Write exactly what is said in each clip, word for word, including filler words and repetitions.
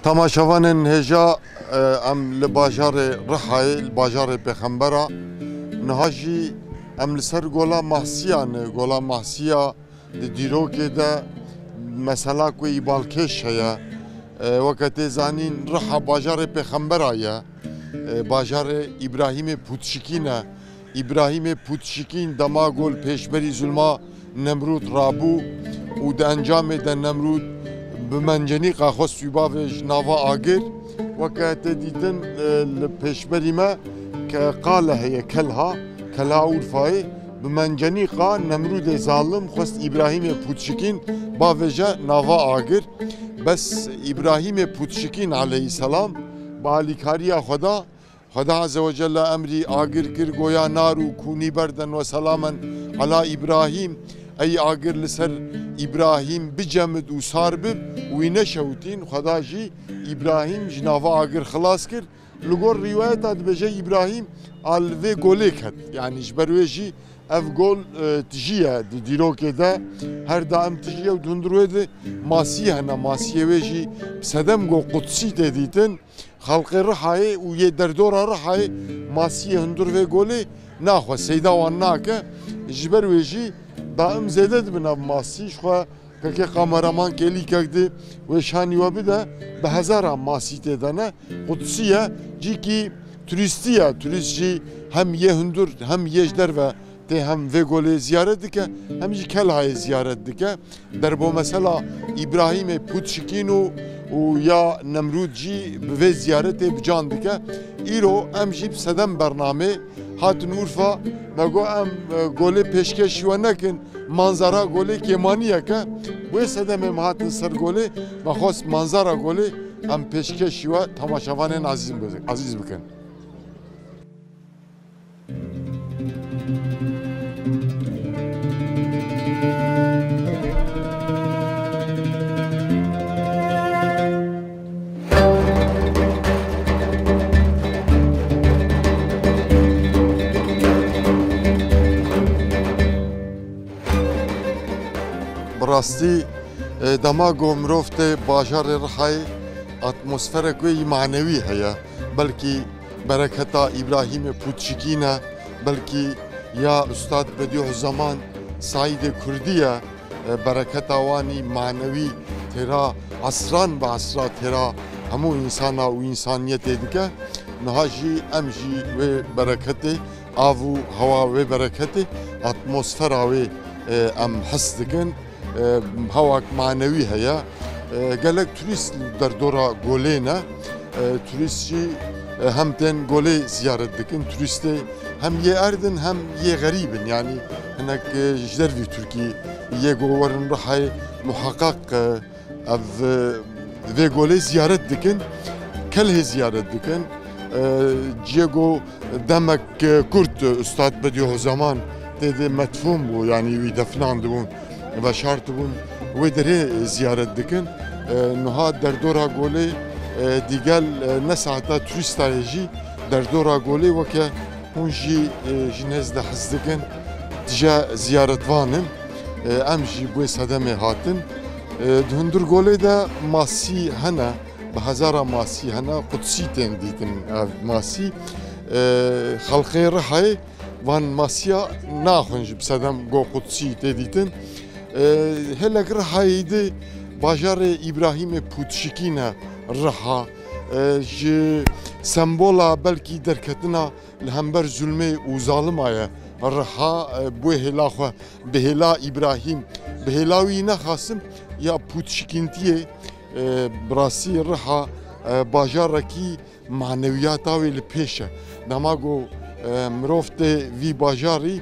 Temaşevanên hêja, e, em li bajarê Rihayê, li bajarê Pêxembera, niha jî em li ser Gola Mahsiya ne. Gola Mahsiya di dîrokê de mesela ku yî balkêş heye. E, weke tê zanîn, Riha bajarê Pêxembera ye. E, bajarê Îbrahîmê Pûtşikî ne. Îbrahîmê Pûtşikîn dema ku li pêşberî zulma Nemrûd rabû û di encamê de Nemrûd bi mencenîqa xwest wî bavêj nava agir. Weke tê dîtin, e, li pêşberî me ke qale heye, kelha, kelha Urfayê, bi mencenîqa Nemrûdê zalim xwest Îbrahîmê Pûtşikîn bavêje nava agir. Bes Îbrahîmê Pûtşikîn aleyhîselam bi alîkariya Xweda, Xweda Azze ve Celle emrî agir kir, goya nar û kûnî berden ve selamen ala Îbrahîm. Ey agir li ser Îbrahîm bicemid û sar bib û wî neşewitîn. Xweda jî Îbrahîm ji nava agir xilas kir. Li gor rîwayeta dibêje Îbrahîm a li vê golê ket. Yanî ji ber wê jî ev gol, e, tijî ye di dîrokê de. Her daim tijî ye û di hundir wê de masî hene. Masiyê wê jî bi sedem go qudsî tê dîtin. Xelqê Rihayê û yê derdora Rihayê masiyê hundir vê golê naxwe, seyda wan nake. Ji ber wê jî daim zêde dibin ev masî. Ji xwe kekê kameraman kêlîkek di wê şanî we bide, bi hezara masî tê de ne. Qudsî ye, cîkî turîstî ye. Turîst jî hem yê hundir hem yê ji derve tê hem vê golê ziyaret dike, hem jî Kelhayê ziyaret dike. Derbo mesela Îbrahîmê Pûtşikîn û, û ya Nemrûd jî bi vê ziyaretê bi can dike. Îro em jî bi sedem bernamê hatin Urfa, me got em, e, golê pêşkêşî we nekin, manzara golê kêmaniyek e. Wê sedemê me hatin ser golê, me xwest manzara golê em pêşkêşî we temaşevanên azîz bi-, azîz bikin. Bi rastî, e, dema ku mirov tê bajarê Rihayê, atmosferek wê yî manewî heye. Belkî bereketa Îbrahîmê Pûtşikî ne, belkî ya Ustad Bedîuhzeman Saîdê Kurdî ye. E, bereketa wan î manewî têra esran bi esra têra hemû însana û însaniyetê dike. Niha jî em jî wê bereketê, av û hewa wê bereketê, atmosfera wê, e, em his dikin. E, hewak manewî heye. E, gelek turîst li derdora golê ne. E, turîst jî, e, hem tên golê ziyaret dikin. Turîstê hem yê erd in hem yê xerîb in. Yanî hinek, e, ji dervî Tirkî yê ku werin Rihayê muheqeq, e, ev, e, vê golê ziyaret dikin. Kelhê ziyaret dikin. E, ciyê ku demek, e, kurt, e, Ustad Bedîuhzeman tê de medfûn bû, yanî wî defnandibûn, veşartibûn, wê derê, e, ziyaret dikin. E, niha derdora golê, e, dîgel, e, ne saeta turîsta ye jî derdora golê weke hûn jî, e, ji nêz de his dikin, tije ziyaretvan in. E, em jî bi wê sedemê hatin. E, di hundir golê de masî hene, bi hezara masî hene, qudsî tên dîtin ev masî. E, xelqê Rihayê van masiya naxwin jî bi sedem go qudsî tê dîtin. E, hêlek Rihayê di bajarê Îbrahîmê Pûtşikî ne Riha. E, ji sembola belkî derketina li hember zulmê û zalima ye. Riha, e, bi wê hêla xwe, bi hêla Îbrahîm, bi hêla wî nexasim ya Pûtşikîntiyê, e, bi rastî Riha, e, bajarekî manewiyata wê li pêş e. Dema ku, e, mirov tê vî bajarî,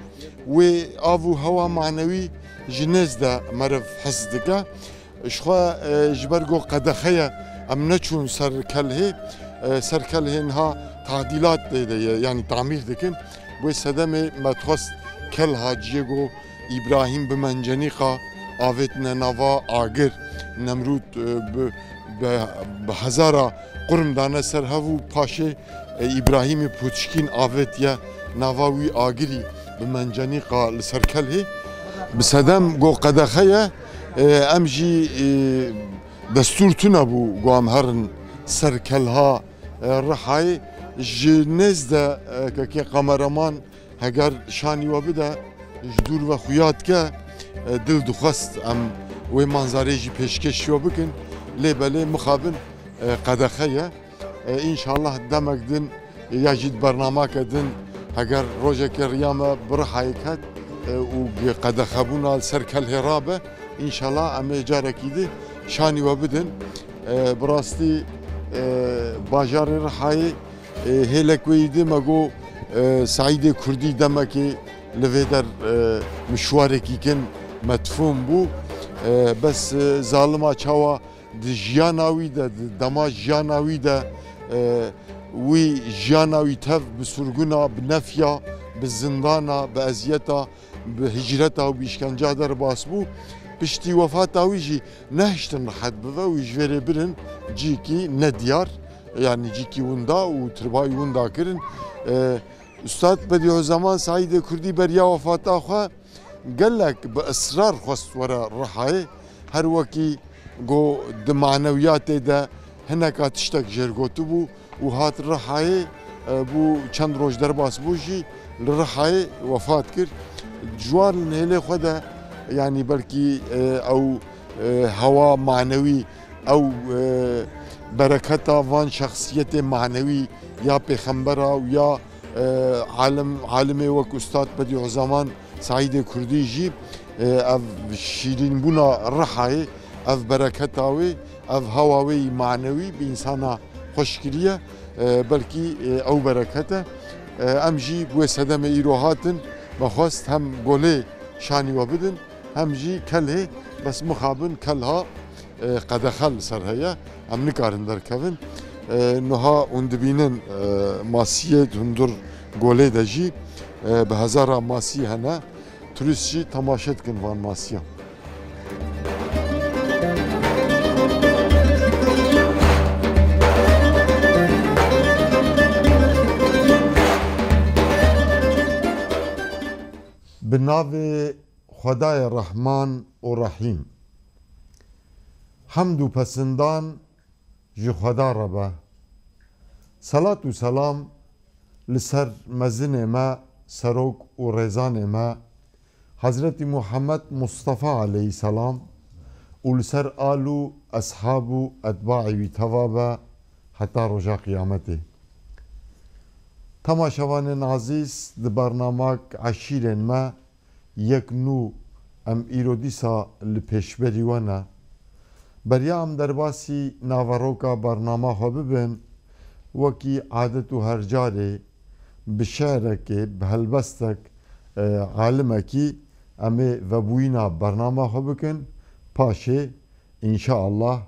wê av û hewa manewî ji nêz de meriv his dike. Ji xwe, e, ji ber ku qedexe ye, em neçûn ser kelhê, e, ser kelhê niha tadîlat tê de ye, yanî tamîr dikin. Wê sedemê me dixwest kelha ciyê ku Îbrahîm bi mencenîqa avêtine nava agir, Nemrûd, e, bi, bi, bi hezara qurm dane ser hev û paşê, e, Îbrahîmê Pûtşikîn avêtiye nava wî agirî bi mencenîqa li ser kelhê. Bi sedem go qedexe ye, e, em jî, e, destûr tune bû go em herin Ser kelha, e, Rihayê ji nêz de, e, kekê kameraman heger şanî we bide, ji dûr ve xuya dike, e, dil dixwest em wê manzarê jî pêşkêşî we bikin. Lê belê mixabin, e, qedexe ye. E, înşallah demek din ya jî di bernamake din heger rojekê riya me bi Rihayê ket, e, û qedexebûna li ser kelhê rabe, înşallah em ê carekî di şanî we bidin. E, bi rastî, e, bajarê Rihayê, e, hêlek wê yî di me got, e, Seîdê Kurdî demekê li vê der, e, mişwarekî kin metfûm bû. E, bes, e, zalima çawa di jiyana wî de, di dema jiyana wî de, e, wî jiyana wî tev bi surguna, bi nefya, bi zindana, bi eziyeta, bi hicreta û bi îşkenca derbas bû. Piştî wefata wî jî nehiştin rihet bive û ji vê rê birin cîkî nediyar, yanî cîkî winda û tirbayî winda kirin. E, Ustad Bedîuzeman Seîdê Kurdî beriya wefata xwe gelek bi israr xwest were Rihayê. Her wekî got di manewiyatê de hineka tiştek jêr gotibû û hat Rihayê, e, bû çend roj derbas bû jî li Rihayê wefat kir. Ji wan hêlê xwe de, yanî belkî, e, ew, e, hewa manewî, ew, e, bereketa van şexsiyetê manewî ya pêxembera û ya e, alim, alimê wek Ustad Bedîuzeman Seîdê Kurdî jî, e, ev şîrînbûna Rihayê, ev bereketa wê, ev hewa wê yî manewî bi însana xweş kiriye. E, belkî, e, ew bereket e. E, em jî bi wê sedemê îro hatin, me xwest hem golê şanî we bidin, hem jî kelhê, bes mixabin kelha, e, qedexe li ser heye, em nikarin derkevin. E, niha hûn dibînin, e, masiyê di hundir golê de jî, e, bi hezara masî hene, turîst jî temaşe dikin van masiyan. Bi navê Xwedayê Rehman û Rehîm. Hemd û pesindan ji Xweda re be. Selat û selam li ser mezinê me, serok û rêzanê me, Hezretî Muhammed Mustafa aleyhisselam û li ser al û eshab û etbaê wî teva be heta roja qiyametê. Temaşevanên azîz, di bernamak eşîrên me yek nû em îro dîsa li pêşberî we ne. Beriya em derbasî naveroka bernama xwe bibin, wekî adet û her carê bi şe'rekê, bi helbestek, e, alimekî em ê vebûyîna bernama xwe bikin. Paşê, înşaallah,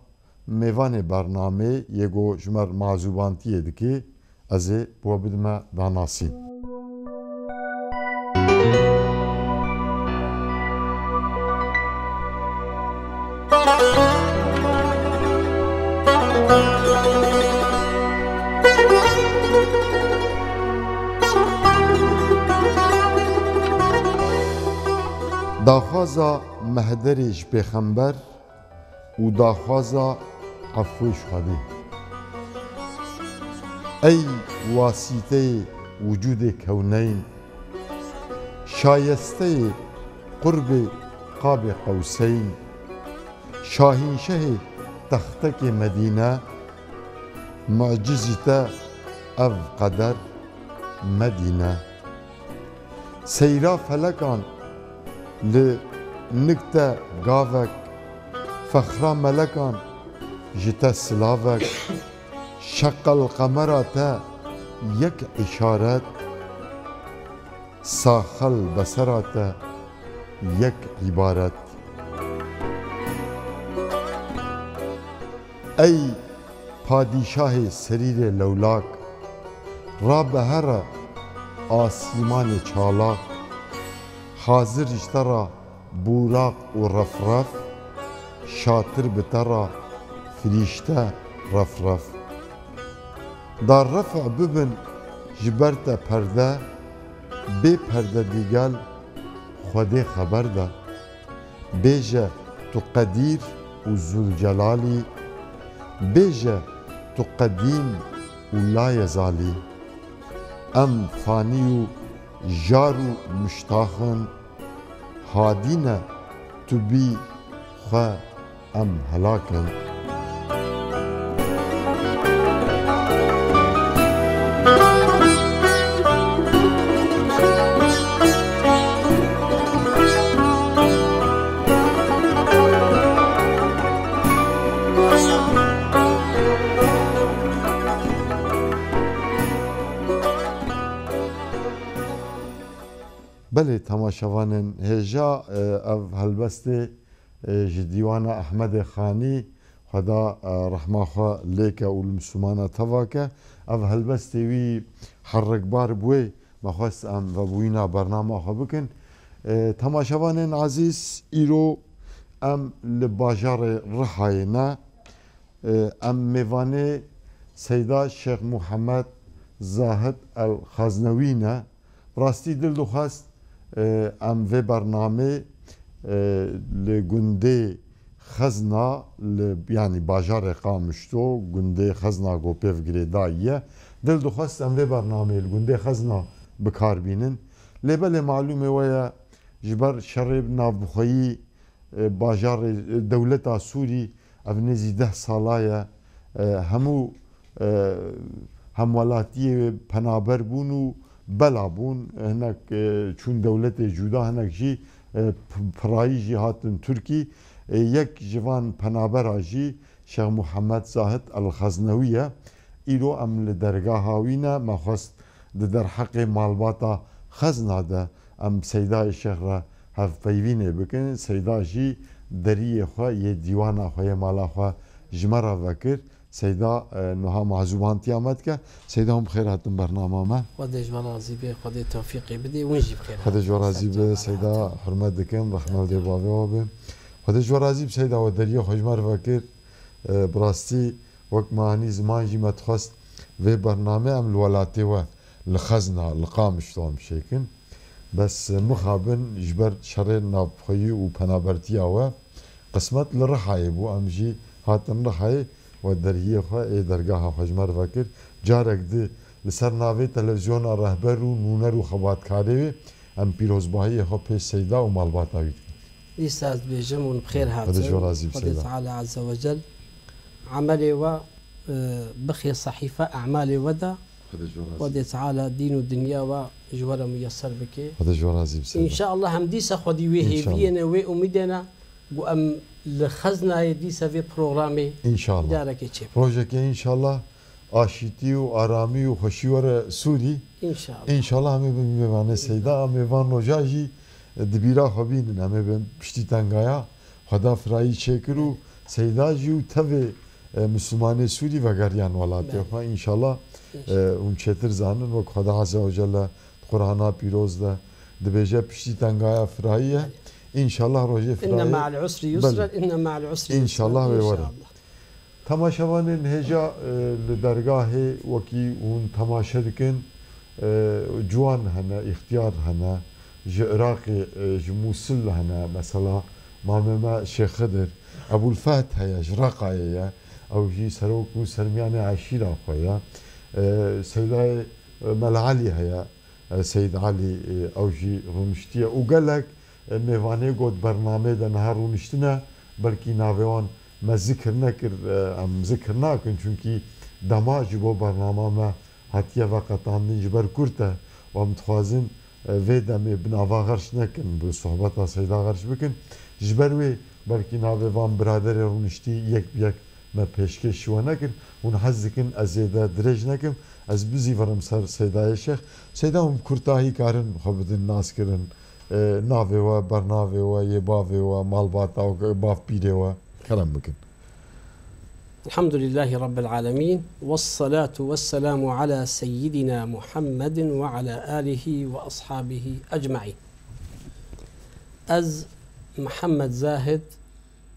mêvanê bernamê yê ku ji me re mazûbantiyê dike, ez ê bi we bidime danasîn. Daxwaza mehderê ji pêxember û daxwaza efwê ji Xwedê. Ey wasîteyê wicûdê kewneyn, şayesteyê qurbê qabê qewseyn, şahînşehê textekê Medîne, mucizî te ev qeder Medîne. Seyra felekan li nik te gavek, fexra melekan ji te silavek, şeqel qemera te yek îşaret, saxel besera te yek îbaret. Ey padîşahê serîrê lewlak, rabe here asîmanê çalak, hazir ji te re bûraq û refref, şatir bi te re firîşte refref. Da refe bibin ji ber te perde, bê perde digel Xwedê xeber de. Bêje tu Qedîr û Zulcelalî, bêje tu qedîm û la yezalî. Em fanî û jar û muştax in, hadî ne tu bî xwe em helak in. Belê, temaşevanên hêja, e, ev helbestê, e, ji dîwana Ehmedê Xanî, Xweda, e, rehma xwe lê ke û li Mislimana teva ke. Ev helbestê wî herikbar bûyê, me xwest em vebûyîna bernama xwe bikin. E, temaşevanên ezîz, îro em li bajarê Rihayê ne. E, em mêvanê Seyda Şêx Muhammed Zahid El Xaznewî ne. Bi rastî dil dixwest, e, em vê bernamê, e, li gundê Xezna, li, yanî bajarê Qamişlo, gundê Xezna ku pêv girêdayî ye. Dil dixwest em vê bernameyê li gundê Xezna bi kar bînin. Lê belê malûmê we ye, ji ber şerê navbixweyî, e, bajarê, e, dewleta Sûrî, ev nêzî deh sala ye, e, hemû, e, hemwelatiyê penaber bûn û bela bûn. Hinek, e, çûn dewletê cuda, hinek jî, e, p-, pirayî jî hatin Tirkî. E, yek ji van penabera jî Şêx Muhammed Zahid El Xeznewî ye. Îro em li dergaha wî ne, me xwest di derheqê malbata Xezna de em Seydayê Şêx re hevpeyvînê bikin. Seyda jî deriyê xwe yê dîwana xwe yê mala xwe ji me re vekir. Seyda, e, nuha mazûbantiya me dike. Seyda, hûn bi xêr hatin bernama me. Xwedê ji we razî be, Xwedê tewfîqê bide, hûn jî bi xêr hatin. Xwedê ji we razî be, Seyda, hurmet dikim, rehme dê bavê we be. Xwedê ji we razî be, Seyda, we deriyê xwe ji me re vekir. E, bi rastî, wek me anî ziman jî me dixwest vê bernamê em li welatê we, li Xezna, li Qamişlo em çêkin. Bes, e, mixabin ji ber şerê navxweyî û penabertiya we, qismet li Rihayê bû, em jî hatin Rihayê, we deriyê xwe ê dergaha xwe ji me re vekir. Carek di li ser navê televîzyona Rehber û nûner û xebatkarê wê em pîrozbahiyê xwe pê Seyda û malbata wî dikin. Dîsa ez dibêjim hûn bi xêr hatin. Xwedê ji we razî be, Seyda. Xwedê Teala Azze ve Cel emelê we, e, bixê sehîfe emalê we de. Xwedê ji we razî be. Xwedê Teala dîn û dinya we ji we re muyeser bike. Xwedê ji we razî be, Seyda. Înşallah em dîsa xwedî wê hêviyê ne, wê umîdê ne, ku em li Xeznayê dîsa vê programê, înşallah, carekê çê bikin. Rojekê înşallah aşîtî û aramî û xweşî were Sûrî. Înşallah. Înşallah em ê bin mêvanê Seyda, em ê van roja jî di bîra xwe bînin, em ê bin piştî tengaya Xweda firayî çêkir û Seyda jî û tevê, e, Mislimanê Sûrî vegeriyan welatê xwe. Înşallah, e, hûn çêtir zanin, wek Xweda Azze ve Celle di Qur'ana pîroz de dibêje, piştî tengaya firayî ye. Înşallah rojê firayê. Inne ma'al usri yusra, inne ma'al usri yusra. Înşallah wê were. Înşallah. Temaşevanên hêja, e, li dergahê wekî hûn temaşe dikin, e, ciwan hene, îxtiyar hene, ji Iraqê, e, ji Mûsil hene, mesela mamê me Şêx Xidir, Ebûl Fehd heye, ji Reqayê ye, ew jî serok û sermiyanê eşîra xwe ye, e, Seydayê, e, Mel Elî heye, e, Seyîd Elî, e, ew jî rûniştiye û gelek, e, mêvanê got bernameyê de niha rûniştine, belkî navê wan me zikir nekir, e, em zikir nakin, çunkî dema ji bo bernama me hatiye veqetandin ji ber kurt e û em dixwazin, e, vê demê bi nava xerç nekin, bi sohbeta Seyda xerç bikin. Ji ber wê belkî navê van biraderê rûniştî yek bi yek me pêşkêşî we nekir. Hûn hez dikin ez zêde dirêj nekim. Ez bizîvirim ser Seydayê Şêx. Seyda, hûn bi kurtahî karin xwe bidin naskirin. E, navê we, bernavê we, yê bavê we, malbata we, bavpîrê we. Kerem bikin. Elhamdülillahî Rabbil Alemin. Vessalatu vesselamu ala seyyidina Muhammedin ve ala alihi ve ashabihi ecmaîn. Ez Mihammed Zahid,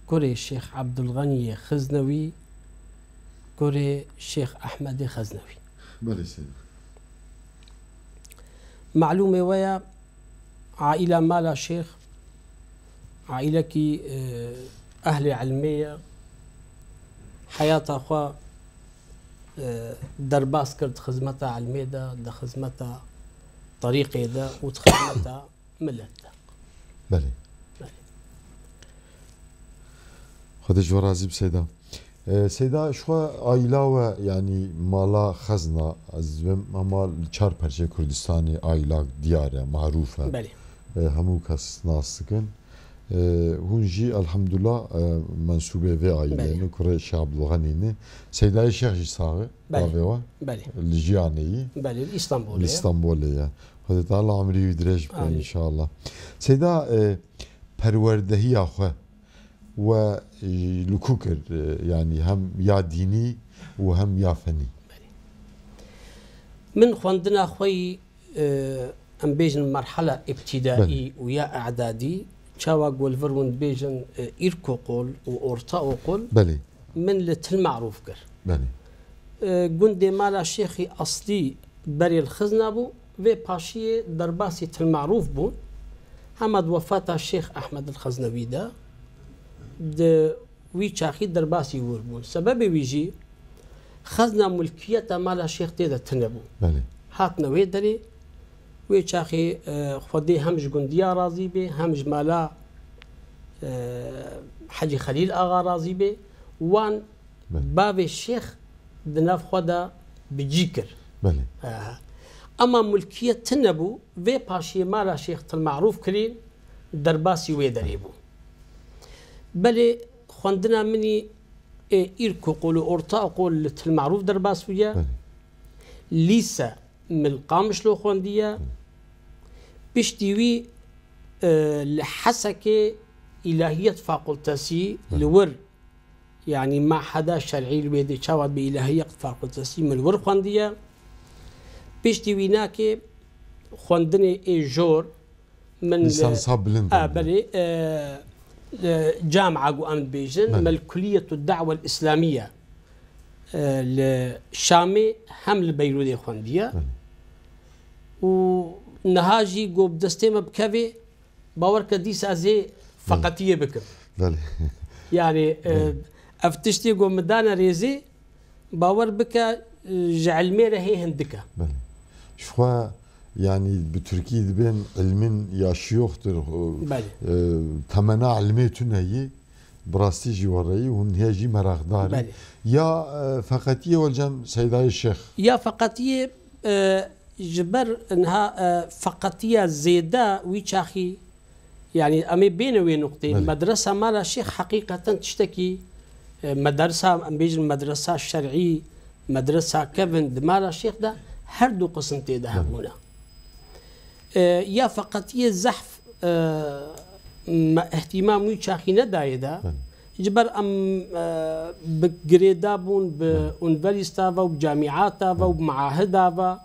kurê Şêx Ebdulxeniyê Xiznewî, kurê Şêx Ehmedê Xeznewî. Belê Seyda. Malûmê we ye, aîla mala Şêx, aîlekî, e, ehlê ilmê ye. Heyata xwe e, derbas kir di xizmeta ilmê de, di xizmeta terîqê de û di xizmeta milet de. Belê. Belê. Xwedê ji we razî bi Seyda. E, Seyda, ji xwe aîla we, yanî mala xezna, ez dibêm hema li çar perçê Kurdistanê aîlak diyar e, marûf e. Belê. E, hemû kes nas dikin. E, hûn jî elhamdulillah, e, mensûbê vê aîleyê Belê. ne, kurê Şêx Abdulxenî ne. Seydayê Şêx jî sax e, Belê. bavê we. Belê. Li Jiyanê yî. Belê, li Îstanbulê Li ye. Îstanbulê ye. Xwedê Teala emrî wî dirêj bike Amîn. înşallah. Seyda, e, perwerdehiya xwe we, e, li ku kir, e, yanî hem ya dînî û hem ya fenî? Min xwendina xwe yî, e, em bêjin merhala îbtîdaî Belê. û ya e'dadî, çawa ku li vir hûn dibêjin, e, îlkokul û ortaokul, Belê. min li Til Marûf kir. Belê. E, gundê mala Şêxî eslî berê li Xizna bû, vê paşiyê derbasî Til Marûf bûn. Hema di wefata Şêx Ehmed el Xeznewî de di wî çaxî derbasî wir bûn. Sebebê wî jî Xezna mulkiyeta mala Şêx tê de tune bû. Belê. Hatine wê derê, wê çaxê, e, Xwedê hem ji gundiya razî bê, hem ji mala, e, Hecî Xelîl Axa razî bê. Wan Belê. bavê Şêx di nav xwe de bi cî kir. Belê. E, Ema mulkiyet tune bû, vê paşiyê mala Şêx Til Marûf kirîn, derbasî wê derê bû. Belê xwendina min î, ê, îlkokul û ortaokul li Til Marûf derbas bûye. Belê. Lîse min li Qamişlo xwendiye. Belê. Piştî wî, e, li Hesekê Îlahiyet Fakultesi Belê. li wir, yanî maheda şer'î li wê dê çawa bi Îlahiyet Fakultesi min li wir xwendiye. Piştî wî nakê xwendinê ê jor, Min, Lîsansa bilind e, anî. belê, e, e, camia ku em dibêjin, Belê. me li Kulliyetu Da'wel Îslamiye, e, li Şamê hem li Beyrûdê xwendiye. Belê. Û niha jî ku bi destê me bikevê, bawer ke dîsa ez ê feqetiyê bikim. Belê. Yani, e, Belê. ev tiştê ku min dane rêzê, Bawer bike, e, ji ilmê re hê hindik e. Belê. Ji xwe, yanî bi tirkî dibên ilmin yaşı yoktur, o, Belê. e, temena ilmê tune yî, bi rastî jî we re yî, hûn hê jî meraqdar in. Belê. Ya, e, feqetiyê welcem Seydayê Şêx. Ya feqetiyê, e, ji ber niha, e, feqetiya zêde wî çaxî Yani, em ê bêne wê nuqtê. Belê. Medresa Mala Şêx heqîqeten tiştekî, e, medersa, em bêjin medresa şer'î, medresa kevin di Mala Şêx de her du qisim tê de Belê. hebûne. E, ya feqetiyê zehf, e, me, îhtîmam wî çaxî nedayê de. Belê. Ji ber em, e, bi girêda bûn bi Belê. unîversîta ve û bi camîata ve û Belê. bi meahida ve.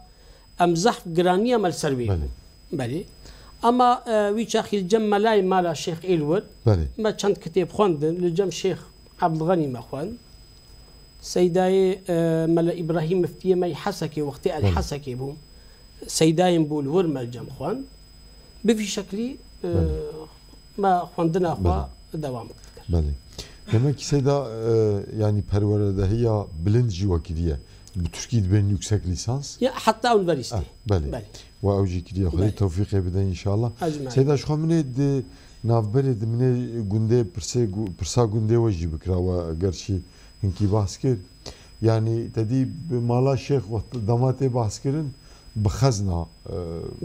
Em zehf giraniya me li ser wê Belê. bû. Belê. Ama, e, wî çaxî li cem melayê Mala Şêx ê li wir, Belê. me çend kitêb xwendin, li cem Şêx Ebdilxenî me xwend. Seydayê, e, Mela Îbrahîm Miftiyê me yê Hesekê, wextê el Belê. Hesekê bû. Seydayên bû li wir me li cem xwend. Bi vî şeklî, e, Belê. me xwendina xwe Belê. dewam kir. Belê. Demek ki Seyda, e, yani perweredehiya bilind jî we kiriye. Bi tirkî dibên yüksek lisans? Ya, heta unîversîte. Ah, belê. Belê. We ew jî kiriye. Xwedê Belê. tewfîqê bide înşallah. Ecmaîn. Seyda, ji xwe min ê di navberê di min ê gundê pirsê gu-, pirsa gundê we jî bikira, we gerçî hinkî bahs kir. Yani te dî bi Mala Şêx wext dema tê bahs kirin, bi xezna, e,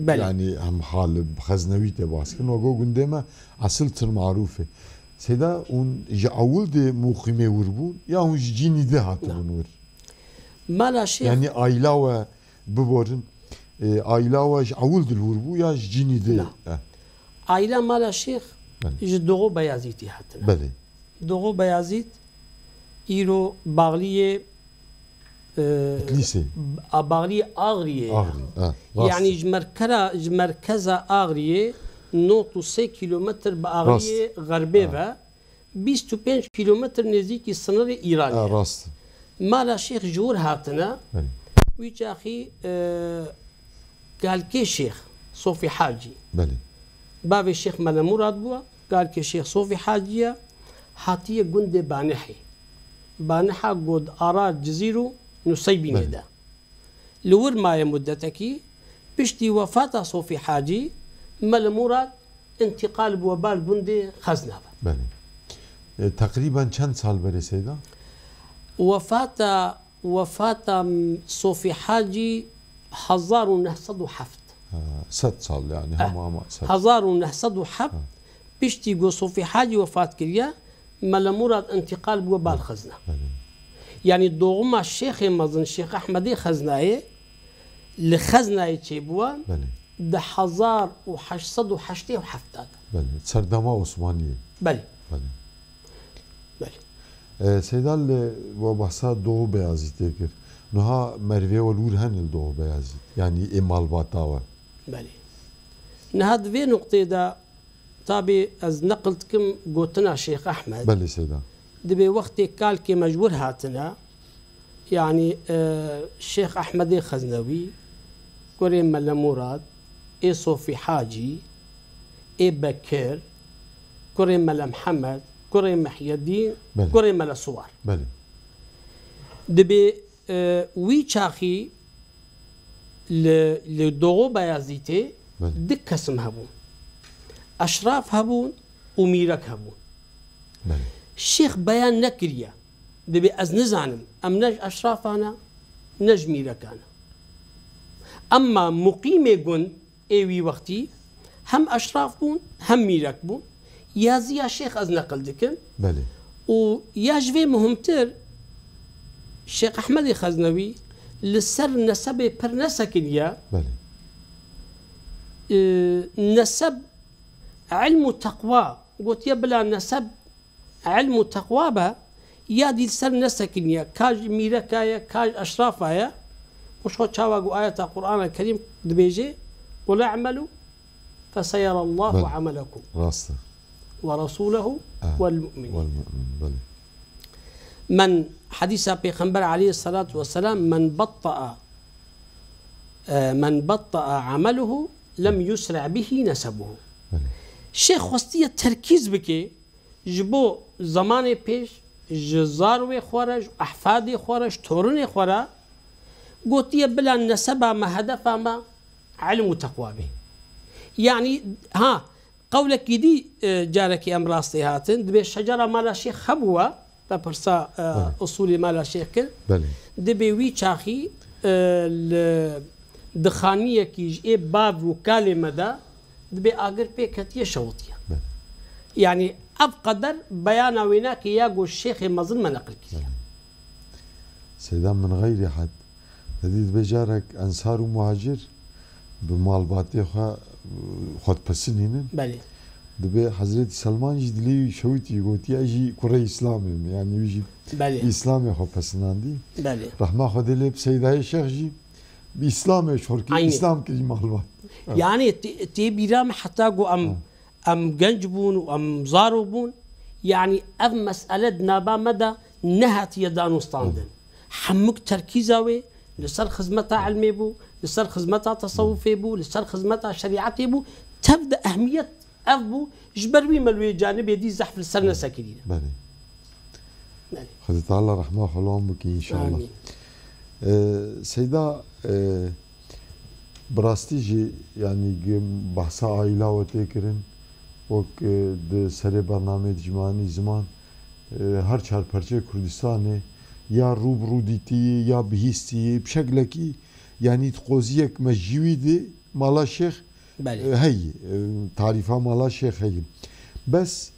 Belê. yani hemhal bi xeznewî tê bahs kirin. We got gundê me esil Til Marûf e. Seyda, hûn ji ewil de muqîmê wir bûn ya hûn ji cînî de hatibûn Na. wir? Mala Şêx Yani aîla we biborin, e, aîla we ji ewil de li wir bû ya ji cînî de? Na. Eh. Aîla Mala Şêx Belê. ji Doğu Beyazîtî hatine. Belê. Doğu Beyazît îro baxliyê, e, Bitlîsê. a, baxliyê Axriyê ye. Axrî, ha, rast. Yani ji merkera, ji merkeza Axriyê nod û sê kilometr bi Axriyê Rast. xerbê Ha. ve, bîst û pênc kilometr nêzîkî sinirê Îranê Ha, ye. rast. Mala Şêx ji wir hatine, Belê. wî çaxî, e, kalkê Şêx Sofî Hacî. Belê. Bavê Şêx Mele Murad bû, kalkê Şêx Sofî Hacî ye, hatiye gundê Banihê. Baniha got ara Cizîr û Nuseybînê Belê. de. Li wir maye muddetekî, piştî wefata Sofî Hacî, Mele Murad întîqal bû bar gundê Xezna ve. Belê. E, teqrîben çend sal berê Seyda? Wefata, wefata Sofî Hacî hezar û neh sed û heft. Ha, sed sal yani, Eh, hema hema sed. Hezar û neh sed û heft, Ha. piştî ku Sofî Hacî wefat kiriye, Mele Murad întîqal bûye bar Belê. Xezna. Belê. Yanî doğuma Şêxê Mezin, Şêx Ehmedê Xeznayê, li Xeznayê çêbûye Belê. di hezar û heşt sed û heştê û heft de. Belê. Serdema Osmaniyê. Belê. Belê. Belê. E, Seyda, li we behsa Doğu Beyazîtê kir. Niha merivê we li wir hene li Doğu Beyazît? Yanî ê malbata we? Belê. Niha di vê nuqtê de tabî ez neqil dikim gotina Şêx Ehmed. Belê Seyda. Dibê wextê kalkê me ji wir hatine, yanî, e, Şêx Ehmedê Xeznewî, kurê Mele Murad, ê Sofî Hacî, ê Bekir, kurê Mele Mihemed, kurê Mihyedîn, Belê. kurê Mele Siwar. Belê. Dibê, e, wî çaxî li, li Doğu Beyazîtê Belê. du kesim hebûn. Eşraf hebûn û mîrek hebûn. Belê. Şêx beyan nekiriye. Dibê ez nizanim, em ne ji eşrafan e, ne ji mîrekan e. Emma muqîmê gund ê wî wextî hem eşraf bûn, hem mîrek bûn. Yaziya Şêx ez neqil dikim. Belê. Û ya ji vê muhimtir, Şêx Ehmedê Xeznewî li ser nesebê pir nesekiniye. Belê. Ee, neseb, ilm û teqwa, gotiye bila neseb ilm û teqwa be, ya dî li ser nesekiniye, ka ji mîreka ye, ka ji eşrafa ye. Û ji xwe çawa ku ayeta Qur'ana Kerîm dibêje, "Qul e'melû feseyerallahu Belê. amelekum Rast e. ve rasûlehu Ha. vel mu'minîn." Vel mu'min, belê. Men, hedîsa Pêxember aleyhisselatu vesselam, "Men batta'a, e, men batta'a ameluhu lem yusre' bihi nesebuhu." Belê. Şêx xwestiye terkîz bike, ji bo zemanê pêş, ji zarwê xwe re, ji ehfadê xwe re, ji torinê xwe re, gotiye, "Bila neseba me, hedefa me ilm û teqwa bê." Yanî, ha, qewlekî dî, e, carekî em rastê hatin, dibê şecera mala şêx hebûwa, te pirsa, e, Belê. usulê mala şêx kir, Belê. dibê wî çaxî, e, li dixaniyekî ji ê bav û kalê me de, dibê agir pê ketiye, şewitiye. Belê. Yanî ev qeder beyana wênakê ya ku şêxê mezin me neqil kiriye. Belê. Seyda, min xeyrê het. Te dî dibê carek ensar û muhacir bi malbatê xwe, xwe dipesinînin. Belê. Dibê Hezretî Selman jî dilê wî şewitî, gotiye, "Ez jî kurê Îslamê me." Yanî wî jî Belê. Îslamê xwe pesinandî. Belê. Rehma Xwedê lê bi Seydayê Şêx jî bi Îslamê çorkî, Aynî. Îslam kirî malbat. Evet. Yanî tê, tê bîra me heta ku em, Ha. em genc bûn û em zaro bûn. Yanî ev mesele di nava me de nehatiye danûstandin. Evet. Hemûk terkîza wê li ser xizmeta ilmê bû, li ser xizmeta tesewufê bû, li ser xizmeta şerîetê bû. Tev de ehmiyet ev bû, ji ber wî me li wê canibê dî zehf li ser nesekirîne. Belê. Belê. Xwedê Teala rehma xwe li wan bike înşallah. Amîn. Ee, Seyda, ee, bi rastî jî, yanî, gi-, behsa aîla we tê kirin, wek, ee, di serê bernameyê dijmanî ziman, ee, her çar perçeyê Kurdistanê ya rû bi rû dîtiyî, ya bihîstiyî, bi şeklekî, yanî, di qoziyek me jîwî di mala Şêx Belê. E, heyî, e, tarîfa mala şêx heyî. Bes,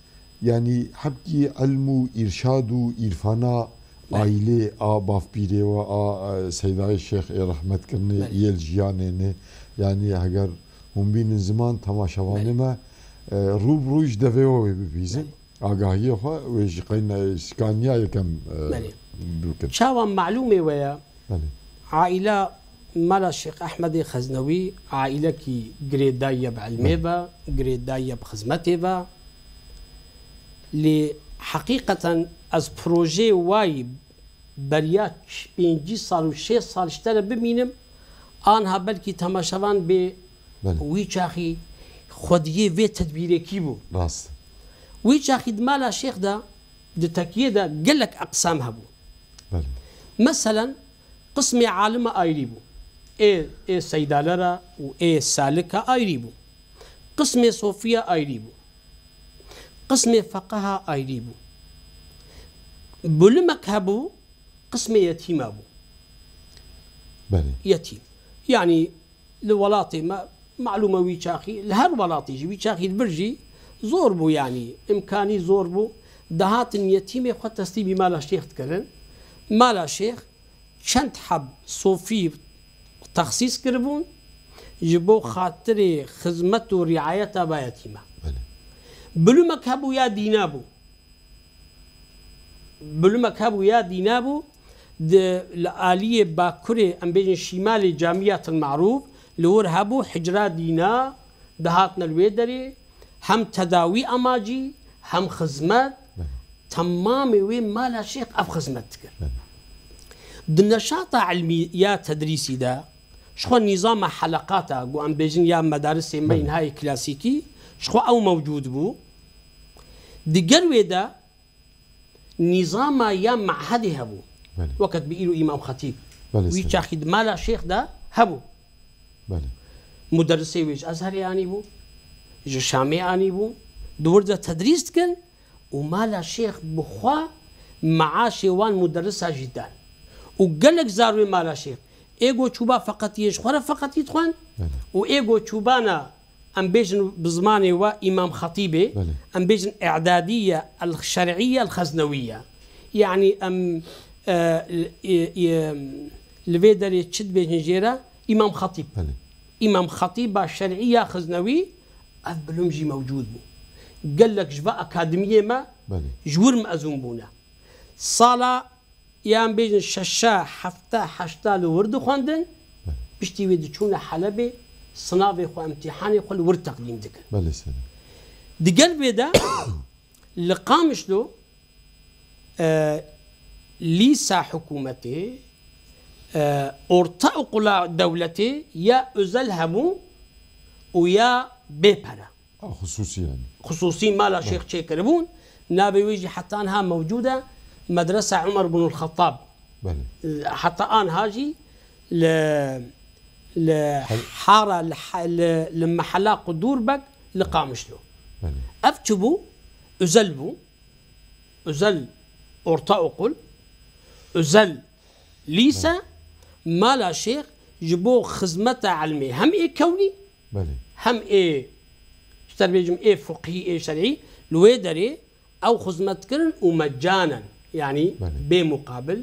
yanî, hebkî ilm û îrşad û îrfana Belê. aîlê a bavpîrê we a, e, Seydayê Şêx ê rehmet kirinê Belê. yê li jiyanê ne. Yanî, heger hûn bînin ziman, temaşevanê Belê. me, e, rû bi rû ji devê we wê bibîzin. Belê. Agahiyê xwe wê ji qeyna şikaniya yekem, e, Belê. bikin. Çawa malûmê we ye? Belê. Aîla mala Şêx Ehmedê Xeznewî aîlekî girêdayî ye bi ilmê Belê. ve, girêdayî ye bi xizmetê ve. Lê heqîqeten ez projeyê wayî beriya ç-, pêncî sal û şêst sal ji te re bimînim, anha belkî temaşevan bê Belê. wî çaxî xwediyê vê tedbîrekî bû. Rast. Wî çaxî di mala şêx de, di tekiyê de gelek eqsam hebû. Belê. Meselen, Qismê alima ayrî bû. Ê, ê seydalera û ê salika ayrî bû. Qismê sofiya ayrî bû. Qismê feqeha ayrî bû. Bulumek hebû, qismê yetîma bû. Belê. Yetîm. Yanî li welatê me, malûm e wî çaxî, li her welatê jî, wî çaxî li vir jî zor bû, yanî îmkanî zor bû. Dihatin yetîmê xwe teslîmî mala şêx dikirin. Mala şêx çend heb sofî texsîs kiribûn ji bo xatirê xizmet û riayeta va yetîme. Belê. Bulumek hebû ya dîna bû. Bulumek hebû ya dîna bû, di, li aliyê bakurê, em bêjin şîmalê Camiyatil Marûf, li wir hebû hicra dîna, dihatine li wê derê, hem tedawî amacî, hem xizmet, Belê. Temamê wê mala şêx ev xizmet dikir. Belê. Di neşata ilmî ya tedrîsî de, ji xwe nîzama heleqata, ku em bêjin ya medarisê me Belê. Înhayê klasîkî, ji xwe ew mewcûd bû. Digel wê de nîzama ya mehedê hebû. Belê. Weket bi îro Îmam Xetîb. Belê, Wî sebeb. Çaxî di mala şêx de hebû. Belê. Muderrisê wê ji Ezherê anîbû, ji Şamê anîbû, di wir de tedrîs dikin û mala şêx bi xwe meaşê wan muderrisa jî dan. Û gelek zar wê mala şêx, ê go çûba feqetiyê ji xwe re feqetî dixwend Belê. Û ê go çûbana em bêjin bi zimanê we Îmam Xetîbê, Belê. Em bêjin Î'dadiye el Şer'iye el Xeznewiye. Yanî em, e, e, e, li vê derê çi dibêjin jê re? Îmam Xetîb. Belê. Îmam Xetîba Şer'iya Xeznewî, ev bilim jî mewcûd bû. Gelek ji va akademiyê me Belê. Ji wir mezûn bûne. Sala Yan bêjin şeşa, hefta, heşta li wir dixwendin, piştî wê diçûne Helebê, sinavê xwe, imtîhanê xwe li wir teqdîm dikin. Belê, sene. Digel vê de li Qamişlo, e, lîsa hikûmetê, e, ortaokula dewletê ya özel hebû û ya bê pere. A, xusûsî yanî. Xusûsî mala Belê. Şêx çêkiribûn. Navê wê jî heta niha mewcûd e. Medresa Umer bin Xettab. Belê. Heta anha jî li, li Hel- hara, li, he- li, li mehela Qudûrbek li Qamişlo. Belê. Ev çi bû? Özel bû. Özel ortaokul. Özel lîse. Belê. Mala Şêx ji bo xizmeta ilmê hem ê kewnî, Belê. Hem ê, ji te bêjim, ê fiqhî, ê şerî, li wê derê ew xizmet kirin û mecanen, yanî Belê. Bê muqabil,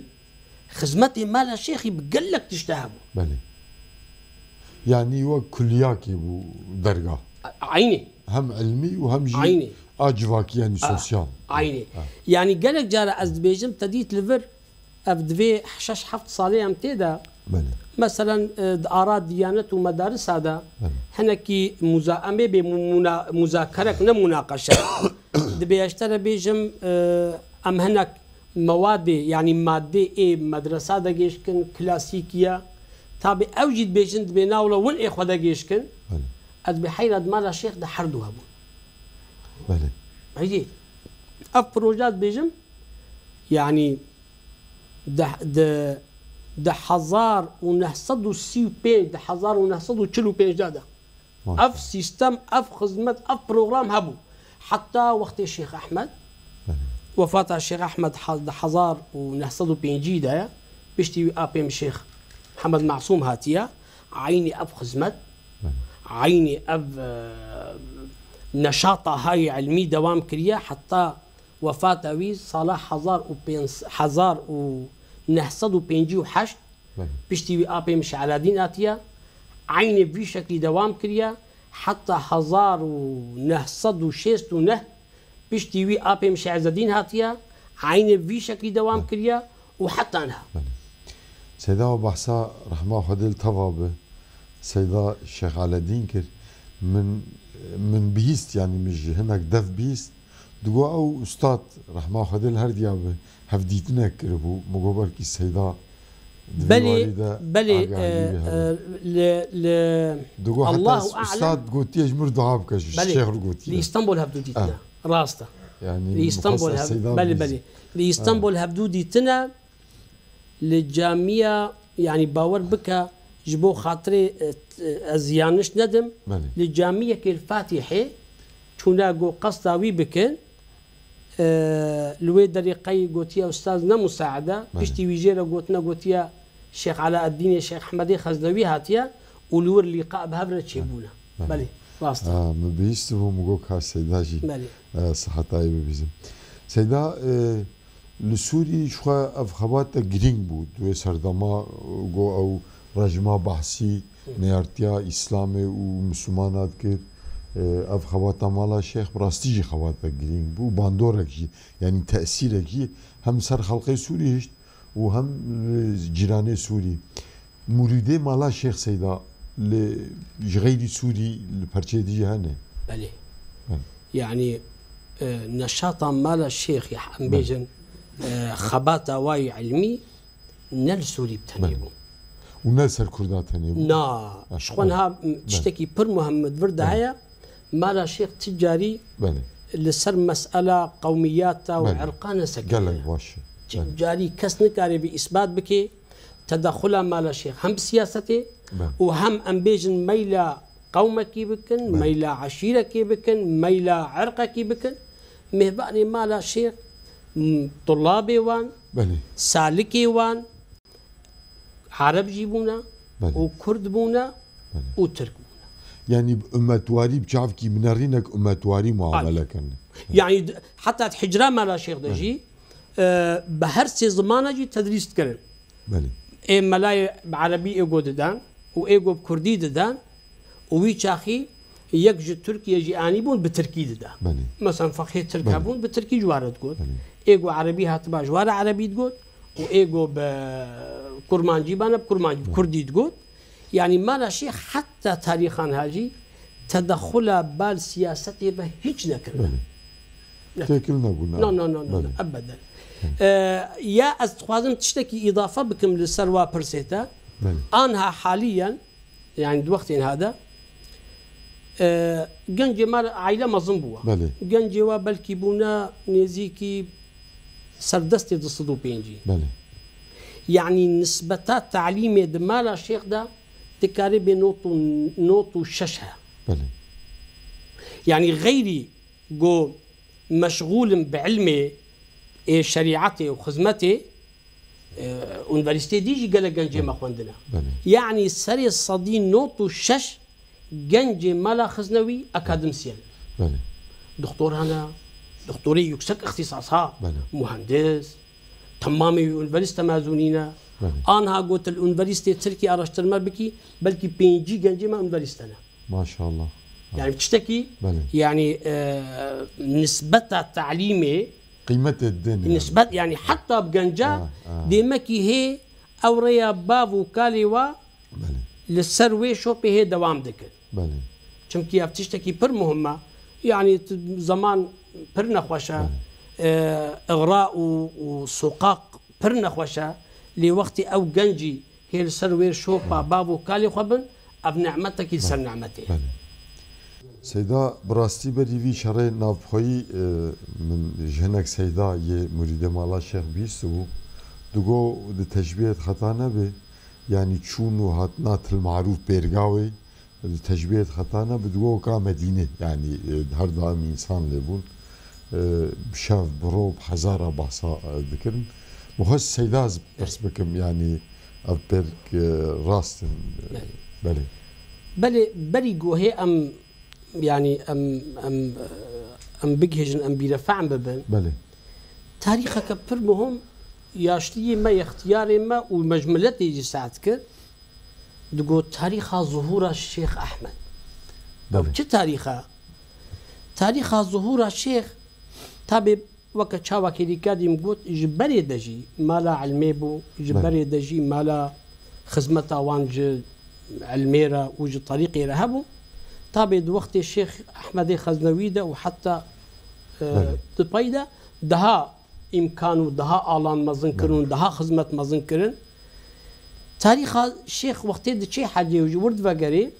xizmetê mala şêxî bi gelek tişte hebû. Belê. Yanî wek kulliyakê bû dergah. A-, eynî. Hem ilmî û hem jî Eynî. A civakî, yanî A, sosyal. Eynî. Ha. Yanî gelek cara ez dibêjim, te dît li vir, ev divê şeş heft salê em tê de. Belê. Meselen, e, di ara diyanet û medarisa de Belê. Hinekî muza-, em ê bê mu-, muna-, muzakerek ne munaqeşe. Dibê ez te re bêjim, e, em hinek mewadê, yanî madê ê medresa de gêşkin, klasîk ye. Tabî ew jî dibêjin, dibê na wilo win ê xwe de gêşkin. Belê. Ez dibê heyra di mala şêx de her du hebûn. Belê. Heyî. Ev proje dibêjim, yanî di, di, di hezar û neh sed û sî û pênc, di hezar û neh sed û çil û pênc de de. Maşallah. Ev sîstem, ev xizmet, ev program hebû. Heta wextê Şêx Ehmed, Belê. Wefata Şêx Ehmed ha-, di hezar û neh sed û pêncî de ye, piştî wî apê min Şêx Mihemed Masûm hatiye, eynî ev xizmet, Belê. Eynî ev, e, neşata hayê ilmî dewam kiriye, heta wefata wî sala hezar û pênc, hezar û neh sed û pêncî û heşt, Belê. Piştî wî apê min Şêx Eladîn hatiye, eynî vî şeklî dewam kiriye, heta hezar û neh sed û şêst û neh, piştî wî apê min Şêx Ezzedîn hatiye, eynî vî şeklî dewam Belê. Kiriye û heta niha. Belê. Seyda, we behsa rehma Xwedê li teva bi, Seyda Şêx Eladîn kir. Min, min bihîst, yanî min ji hinek dev bihîst. Digo ew ustad rehma Xwedê li her diya bi hevdîtinek kiribû. Min got belkî Seyda di vî Belê, warî de belê, agahî e, wî hebe. E, li, li Digo heta Allahu alem. Ustad gotiye ji min re dua bike, ji Belê, şêx re gotiye. Li Îstanbul hevdû dîtine. Ah. Rast e. Yanî Li min Îstanbul xwest hev-, Seyda belê, bihîst. Belê. Li Îstanbul Ah. Hevdû dîtine, li camiya Yanî bawer bike, ji bo xatirê, e, e, ez yaniş nedim, Belê. Li camiyekê li Fatîhê çûna got qesta wî bikin, e, li wê derê qey gotiye ustaz ne musaede, Belê. Piştî wî jê re gotine gotiye Şêx Alaeddînê, Şêx Ehmedê Xeznewî hatiye û li wir lîqa bi hev re çêbûne. Belê. Belê, rast e. Ha, min bihîstibû, min got ka Seyda jî, Belê. E, siheta wî bibîzim. Seyda, e, Li Sûrî ji xwe ev xebat te girîng bû. Di wê serdema, go ew rejima behsî neyartiya Îslamê û Mislimana dikir. E, ev xebata mala Şêx bi rastî jî xebata girîng bû. Bandorek jî, yanî tesîrek jî hem ser xelqê Sûrî hişt û hem, e, cîranê Sûrî. Murîdê mala Şêx Seyda li ji xeyrî Sûrî li perçeyê dijî hene? Belê. Belê. Yanî, e, neşata mala Şêx ya em Belê. Bêjin, e, xebata wayî ilmî ne li Sûrî bi tenê Belê. Bû. Û ne li ser Kurda tenê bû? Na, Ha, ji xwe ha. Niha, m, Belê. Tiştekî pir muhim min vir de Belê. Heye, mala Şêx ti carî Belê. Li ser mesela qewmiyata û Belê. Irqa nesekiriye. Gelek baş e. Belê. Carî kes nikare vê îsbat bike, tedexula mala Şêx hem bi siyasetê Belê. Û hem em bêjin meyla qewmekî bikin, Belê. Meyla eşîrekê bikin, meyla irqekî bikin. Mêvanê mala Şêx, m, tulabê wan, Belê. Salikê wan, Ereb jî bûne Belê. Û Kurd bûne Belê. Û Tirk bûne. Yanî bi ummetwarî, bi çavkî binerînek ummetwarî muamele Belê. Kirine. Yanî d-, heta di hicra mala Şêx de Belê. Jî, e, bi her sê zimana jî tedrîs dikirin. Belê. Ê melayê bi erebî êgo didan û êgo bi kurdî didan û wî çaxî yek ji Tirkiye jî anîbûn bi tirkî dida. Belê. Mesela feqhê tirk Belê. Hebûn bi tirkî ji wan re digot. Belê. Êgo erebî hatiba ji wan re erebî digot û êgo bi kurmancî bane bi kurmancî, bi Belê. Kurdî digot. Yanî mala Şêx heta tarîxan ha jî tedexula bal siyasetê ve hiç nekirine. Belê. Têkil nebûne. No, no, no, no, Belê. Ebeden. Hı. E, ya ez dixwazim tiştekî îdafe bikim li ser wa pirsê te. Belê. Anha haliyen, yani di wextên ha de, e, gencê me aile mezin bû. Belê. Gencê wa belkî bûne nêzîkî serdestê du sed û pêncî. Belê. Yani nisbeta talîmê di mala Şêx de dikare bê not û, not û şeş he. Belê. Yani xeyrî go meşgûl im bi ilmê ê şerîetê û xizmetê, e, unîversîtê dî jî gelek gencê me xwendine. Belê. Yanî serê sedî not û şeş gencê mala Xiznewî akademîsyen. Belê. Doktor hene, doktorê yüksek îxtîsas ha, Belê. Muhendis, temamê unîversîte mezûnî ne. Belê. Anha got li unîversîtê Tirkî araştirme bikî, belkî pêncî gencê me unîversîte ne. Maşallah. Yani tiştekî, Belê. Yani, e, nisbeta talîmê, Qîmetê didin yani. Nisbet, yani heta bi genca Ha, ha. Dêmekî hê ew rêya bav û kalê wa Belê. Li ser wê şopê hê dewam dikin. Belê. Çimkî ev tiştekî pir muhim e. Yani t-, zeman pir nexweş e. Belê. E, îxra û, û soqaq pir nexweş e. Lê wextê ew gencî hê li ser wê şopa Belê. Bav û kalê xwe bin, ev nimetekî li ser Belê. Nimetê ye. Belê. Seyda, bi rastî berî vî şerê navxweyî, e, min ji hinek Seyda yê murîdê mala Şêx bihîstibû, digo di teşbîhê de xeta nebe, yanî çûn û hatina til marûf pêrgawê, di teşbîhê de xeta nebe, digo ka Medîne, yanî, e, her daim însan lê bûn, e, bi şev, bi ro, bi hezara behsa, e, dikirin. Min xwest Seyda ez pirs bikim, yanî ev pêrk, e, rast in. Belê. Belê. Belê, berî gohê em Yani em, em, em bigihêjin, em bîrefehm bibin. Belê. Tarîxeke pir muhim, yaşliyê me, extiyarê me û me ji miletê jî seh dikir. Digot tarîxa zuhûra Şêx Ehmed. Ew Belê. Çi tarîx e? Tarîxa zuhûra Şêx, tabê weke çawa kêlîka dîm got, ji berê de jî mala ilmê bû, ji Belê. Berê de jî mala xizmeta wan ji ilmê re û ji terîqê re hebû. Tabê di wextê Şêx Ehmedê Xeznewî de û heta, e, Belê. Di pey de daha îmkan û daha alan mezin kirin Belê. Û daha xizmet mezin kirin. Tarîxa Şêx wextê diçê hecê û ji wir divegerê,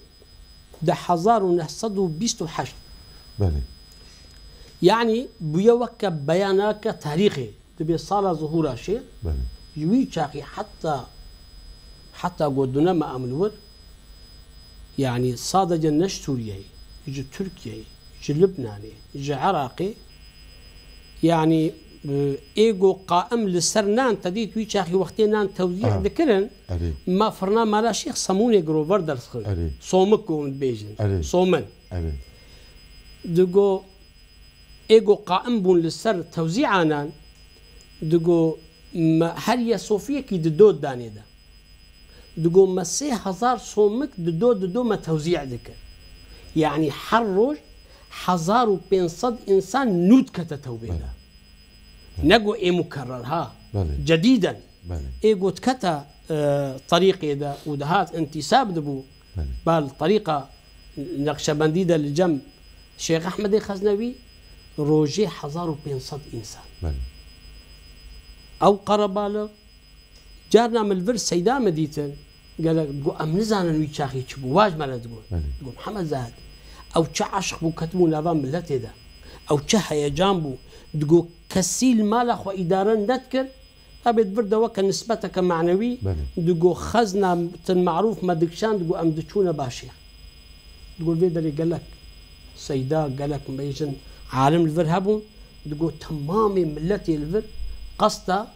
di hezar û neh sed û bîst û heşt. Belê. Yanî bûye weke beyaneke tarîxê. Dibê sala zuhûra Şêx, Belê. Ji wî çaxî heta Heta got dune me em li wir, yanî sadece ne ji Sûriyeyê, ji Tirkiyeyê, ji Libnanê, ji Iraqê, yanî, e, ê got qaim li ser nan te dît wî çaxî wextê nan tewzî Ha. dikirin, Erê. me firna mala Şêx Semûnê giro ver derdixin. Erê. Somik ku hûn dibêjin. Erê. Somin. Erê. Digo, ê got qaim bûn li ser tewzîa nan, digo me her yê sofiyekî di do danê de. Digo me sê hezar somik di do di do me tewzî dikir. Yanî her roj hezar û pênc sed însan nû dikete tewbê de. Belê. Ne got ê mukerrer ha. Belê. Cedîden. Belê. Ê got dikete, e, terîqê de û dihat întîsab dibû. Belê. Bal terîqa Neqşebendî de li cem Şêx Ehmedê Xeznewî rojê hezar û pênc sed însan. Belê. Ew qerebalix, carna min li vir Seyda min dîtin, gelek digot, em nizanin wî çaxî çi bû, wa ji me re digot. Belê. Digot, Mihemed Zahid, ew çi eşq bû ketibû nava miletê de. Ew çi heyecan bû. Digot, kesî li mala xwe îdare nedikir, Tabê di vir de weke nisbeteke manewî, Belê. digo xezna tin marûf me dikişand, digo em diçûne başê. Digo vê derê gelek seyda, gelek bêjin alim li vir hebûn, digo temamê miletê li vir qesta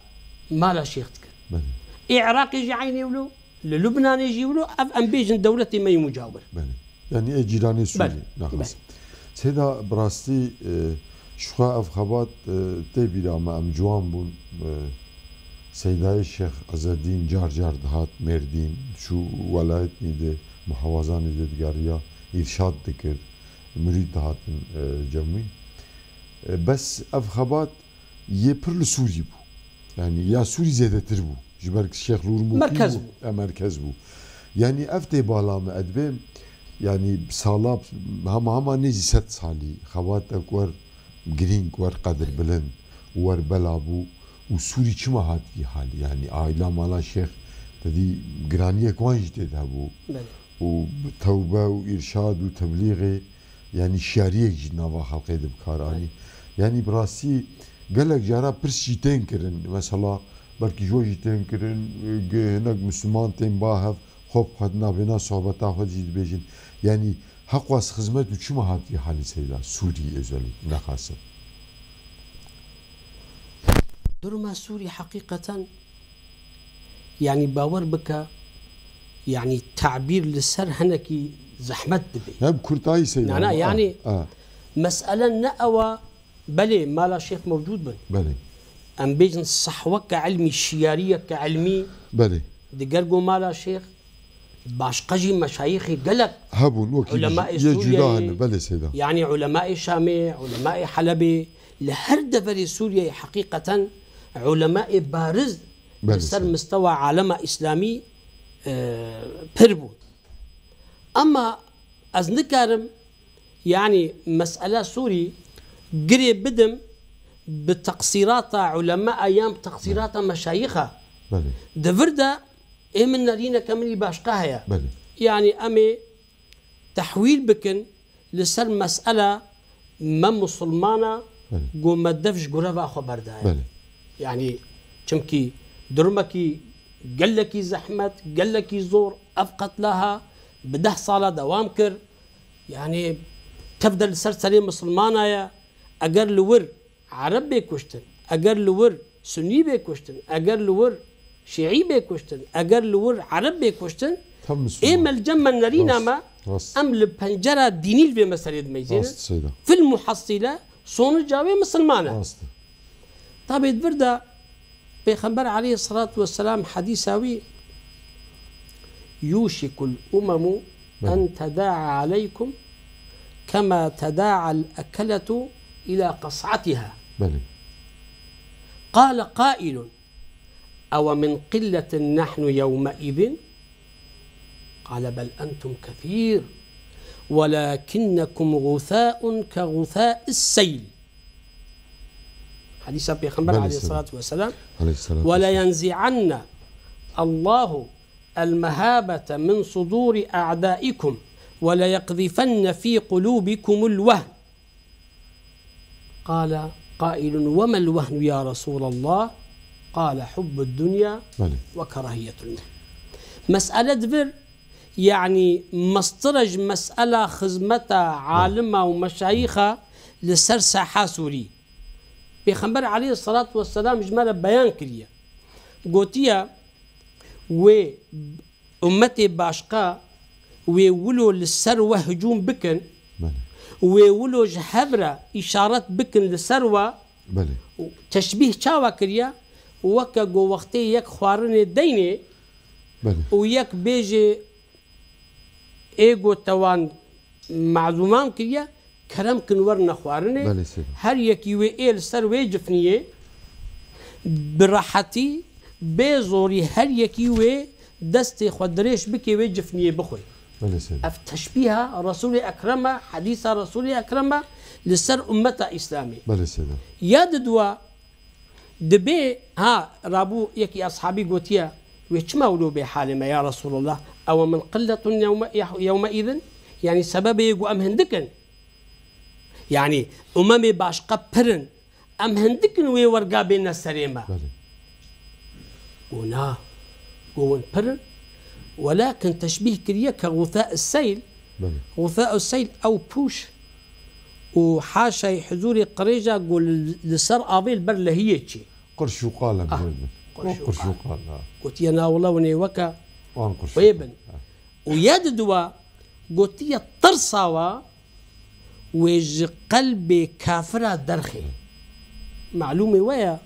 mala şêx dikir. Belê. Ê Iraqê jî eynê wilo, li Lubnanê jî wilo, ev em bêjin dewletê me yê mucawir. Belê. Yanî ê cîranê Sûrî Belê, naxasim. belê. Seyda, bi rastî, e, ji xwe ev xebat, e, tê bîra me, em ciwan bûn. E, Seydayê Şêx Ezedîn car car dihat Mêrdîn, çû welayetnî de, muhawazanî de digeriya, îrşad dikir, murîd dihatin, e, cem wî. E, bes ev xebat yê pir li Sûrî bû. Yanî ya Sûrî zêdetir bû. Ji ber Şêx Lûr Mûkî Merkez bû. bû. E, merkez bû. Yanî ev tê bala me, ez dibêm, yanî sala hema hema nêzî sed salî xebateke wer girîng, wer qedirbilind û wer bela bû û Sûrî çima hat vî halî? Yanî aîla mala Şêx te dî giraniyek wan jî tê de hebû. Belê. Û tewbe û îrşad û teblîxê Yanî şiyariyek jî nava xelkê de bi kar anî. Yanî bi rastî gelek cara pirs jî tên kirin. Mesela belkî ji we jî tên kirin, e, ge-, hinek Misliman tên ba hev, xwe bi xwe di navbêna sohbeta xwe de jî dibêjin. Yanî heqwas xizmet û çima hat vî halî Seyda? Sûrî özelî, nexasim. Duruma Sûrî heqîqeten, yanî bawer bike, yanî tabîr li ser hinekî zehmet dibe. Hem kurtayî Seyda. Na, na, ama, yanî a, a. mesele ne ew e, belê, mala şêx mewcûd bin. Belê. Em bêjin sehweke ilmî, şiyariyeke ilmî Belê. di gergo mala şêx, başqa jî meşayîxê gelek Hebûn, wekî ulemayê yê cuda Sûriyeyê, hene, belê Seyda. yanî ulemayê Şamê, ulemayê Helebê, li her deverê Sûriyeyê heqîqeten ulemayê bariz Belê li ser Seyda. mistewa alema îslamî, e, pir bûn. Ama ez nikarim, yanî mesela Sûrî girê bidim bi teqsîrata ulema yan bi teqsîrata meşayîxa. Belê. Di vir de ê min nerîneke min î başqa heye. Belê. Yanî em ê tehwîl bikin li ser mesela me musulmana Belê. ku me dev ji gureva xwe berdaye. Belê. Yanî çimkî durmekî gelekî zehmet, gelekî zor, ev qetlaha bi deh sala dewam kir. Yanî tev de li ser serê misilmana ye. Eger li wir Ereb bê kuştin, eger li wir Sunî bê kuştin, eger li wir Şîî bê kuştin, eger li wir Ereb bê kuştin, Tam Müslüman. ê me li cem me nerîna Rast, me, rast. em li pencera dînî li vê meselê dimeyzênin. Rast, Seyda. Fil muhasîle sonuca wê misilman e. Rast. Tabê di vir de Pêxember aleyhisselatu vesselam hedîsa wî, "Yûşikul umemu Belê. en tedaa aleykum kema teda'al ekeletu ila qas'atiha." Belê. Qale qailun, "Ewe min qilletin nahnu yevmeizin?" Qale, "Bel entum kethîr, welakinnekum gusâun ke gusâis seyl." Hadîsa Pêxember Belê aleyhissalatu vesselam. Aleyhissalatu vesselam. "Ve le yenzi'anne Allahu el mehabete min sudûri a'daikum ve le yekzifenne fî qulûbikumul vehn." Qale qailun, "Ve mel vehnu ya Resûlallah?" Qale, "Hubbud dunya Belê. ve kerahiyetul mevt." Mesele di vir, yanî mestira ji mesela xizmeta alima û meşayîxa li ser saha Sûrî. Pêxember aleyhisselatu vesselam ji me re beyan kiriye. Gotiye, wê ummetê başqa wê wilo li ser we hicûm bikin, Belê. Wê wilo ji hev re îşaret bikin li ser we. Belê. Teşbîh çawa kiriye? Weke ku wextê yek xwarinê deynê Belê. Û yek bêjê, ê ku te wan mazûman kiriye, kerem kin werine xwarinê. Belê, seyda. Her yekî wê ê li ser wê cifniyê bi rehetî, bê zorî her yekî wê destê xwe dirêj bike wê cifniyê bixwe. Belê, seyda. Ev teşbîha Resûlê Ekrem e, hedîsa Resûlê Ekrem e li ser ummeta Îslamê. Belê, seyda. Ya di dua, Dibê, ha, rabû yekî eshabî gotiye, wê çima wilo bê halê me ya Resulallah? Ew min qilletun yewme, yewme îzin? Yanî sebebê yê ku em hindik in. Yanî umemê başqa pir in. Em hindik in wê werga bêne serê me. Belê. Û na, ku hûn pir in. Welakin teşbîh kiriye ke xûsa seyl, Belê. Xûsa seyl ew pûş û haşayî huzûrê qirêja ku li, li ser avê li ber lehiyê çê. Qirş û qal em Ah, jê dibin. Qirş û Qirş û qal. Qal, ha. Gotiye, na wila winê weke Wan qirş û wê qal. Bin. Ha. Û ya di dua gotiye, tirsa wa wê ji qelbê kafira derxê. Malûmê we ye. Ha,